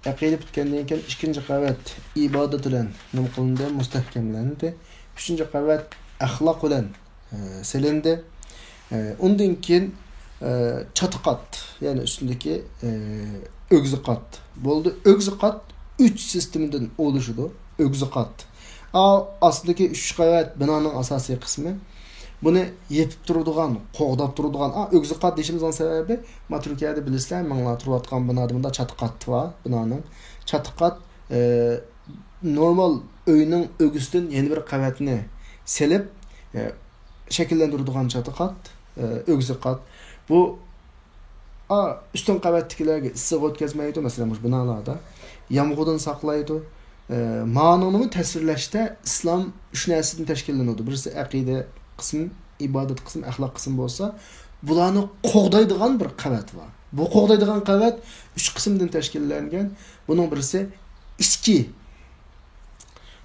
ئەقىدە پۈتكەندىن كېيىن ئىككىنچى قەۋەت ئىبادەت بىلەن نېمە قىلىندى؟ مۇستەھكەملەندى. ئۈچىنچى قەۋەت ئەخلاق بىلەن، ئە، سېلىندى. ئە، ئۇندىن كېيىن، ئە، چاتىقات، يەنى ئۈستۈندىكى، ئە، ئۆگزىقات بولدى. ئۆگزىقات ئۈچ سىستېمىدىن ئولىشىدۇ. ئۆگزىقات. ئا، ئاستىدىكى ئۈچ قەۋەت بىنانىڭ ئاساسىي قىسمى. بۇنى يېپىپ تۇرىدىغان، قوغداپ تۇرىدىغان، ئا، ئۆگزىقات دېيىشىمىزنىڭ سەۋەبى، ما تۈركىيەدە بىلىسىلەر، مىڭلار تۇرۇۋاتقان بىنادا بۇنداق چاتىقات بار، بىنانىڭ. چاتىقات، ئە، نورمال ئۆينىڭ ئۆگزىسىدىن يەنە بىر قەۋەتنى سېلىپ، ئە، شەكىللەندۈرىدىغان چاتىقات، ئە، ئۆگزىقات. بۇ، ئا، ئۈستۈن قەۋەتتىكىلەرگە ئىسسىق ئۆتكەزمەيدۇ، مەسىلەن، مۇشۇ بىنالاردا. يامغۇردىن ساقلايدۇ. ئە، مانىڭنىمۇ تەسۋىرلەشتە ئىسلام ئۈچ نەرسىدىن تەشكىللىنىدۇ. بىرسى ئەقىدە قىسمى، ئىبادەت قىسمى، ئەخلاق قىسمى بولسا، بۇلارنى قوغدايدىغان بىر قەۋەت بار. بۇ قوغدايدىغان قەۋەت ئۈچ قىسىمدىن تەشكىللەنگەن. بۇنىڭ بىرسى ئىچكى،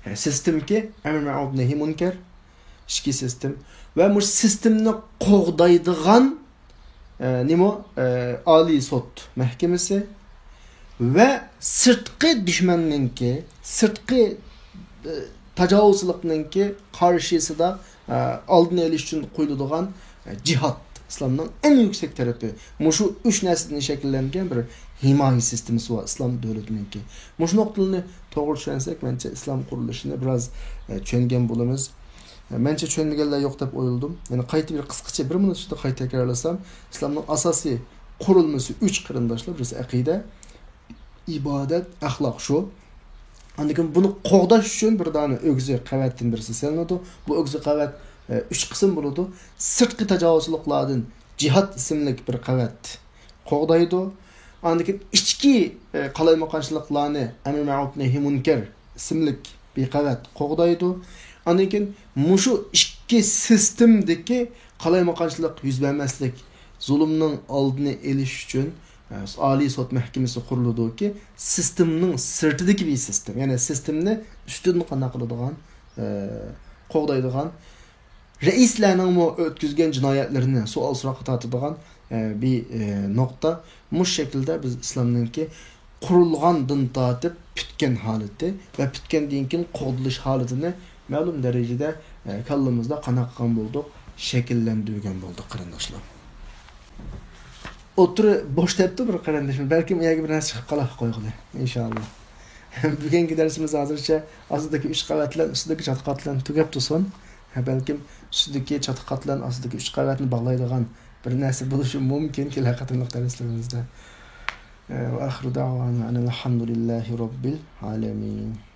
ھە، سىستېمىكى، ئەمر مەرۇپ نەھى مۇنكەر، ئىچكى سىستېم. ۋە مۇشۇ سىستېمنى قوغدايدىغان، ئە، نېمە، ئە، ئالىي سوت مەھكىمىسى ۋە سىرتقى دۈشمەننىڭكى، سىرتقى، ئە، تاجاۋۇزچىلىقنىڭكى قارشىسىدا، ئە، ئالدىنى ئېلىش ئۈچۈن قويۇلىدىغان، ئە، جىھاد. ئىسلامنىڭ ئەڭ يۈكسەك تەرىپى. مۇشۇ ئۈچ نەرسىدىن شەكىللەنگەن بىر ھىمايە سىستېمىسى بار ئىسلام دۆلىتىنىڭكى. مۇشۇ نۇقتىلارنى توغرا چۈشەنسەك، مەنچە ئىسلام قۇرۇلۇشىنى بىراز، ئە، چۈشەنگەن بولىمىز. ئە، مەنچە چۈشەنمىگەنلەر يوق دەپ ئويلىدىم. يەنى قايتا بىر قىسقىچە بىر مىنۇت ئىچىدە قايتا تەكرارلىسام، ئىسلامنىڭ ئاساسىي قۇرۇلمىسى ئۈچ، قېرىنداشلار. بىرسى ئەقىدە، ئىبادەت، ئەخلاق شۇ. ئاندىن كېيىن بۇنى قوغداش ئۈچۈن بىر دانە ئۆگزە قەۋەتتىن بىرسى سېلىنىدۇ. بۇ ئۆگزە قەۋەت، ئە، ئۈچ قىسىم بولىدۇ. سىرتقى تاجاۋۇزچىلىقلاردىن جىھاد ئىسىملىك بىر قەۋەت قوغدايدۇ. ئاندىن كېيىن ئىچكى، ئە، قالايمىقانچىلىقلارنى ئەمر مەرۇپ نەھى مۇنكەر ئىسىملىك بىر قەۋەت قوغدايدۇ. ئاندىن كېيىن مۇشۇ ئىككى سىستېمىدىكى قالايمىقانچىلىق يۈز بەرمەسلىك، زۇلۇمنىڭ ئالدىنى ئېلىش ئۈچۈن، ئە، ئالىي سوت مەھكىمىسى قۇرۇلىدۇكى، سىستېمنىڭ سىرتىدىكى بىر سىستېم. يەنى سىستېمنى ئۈستىدىن قانداق قىلىدىغان، ئە، قوغدايدىغان، رەئىسلەرنىڭمۇ ئۆتكۈزگەن جىنايەتلىرىنى سوئال-سوراققا تارتىدىغان، ئە، بىر، ئە، نۇقتا. مۇشۇ شەكىلدە بىز ئىسلامنىڭكى قۇرۇلغاندىن تارتىپ پۈتكەن ھالىتى ۋە پۈتكەندىن كېيىن قوغدىلىش ھالىتىنى مەلۇم دەرىجىدە، ئە، كاللىمىزدا قانداق قىلغان بولدۇق، شەكىللەندۈرگەن بولدۇق، قېرىنداشلار. ئوتتۇرا بوش دەپتۇ بىر قېرىندىشىم. بەلكىم ئۇ يەرگە بىر نەرسە چىقىپ قالا قويغىلى، ئىنشائاللا. بۈگۈنكى دەرسىمىز ھازىرچە ئاستىدىكى ئۈچ قەۋەت بىلەن ئۈستىدىكى چاتاق قەۋەت بىلەن تۈگەپ تۇرسۇن. ھە، بەلكىم ئۈستىدىكى چاتاق قەۋەت بىلەن ئاستىدىكى ئۈچ قەۋەتنى باغلايدىغان بىر نەرسە بولۇشى مۇمكىن كېلەر قېتىملىق دەرسلىرىمىزدە. ئە، ۋە ئاخىرۇ دەۋانا ئەنىل ھەمدۇلىللاھى رەببىل ئالەمىن.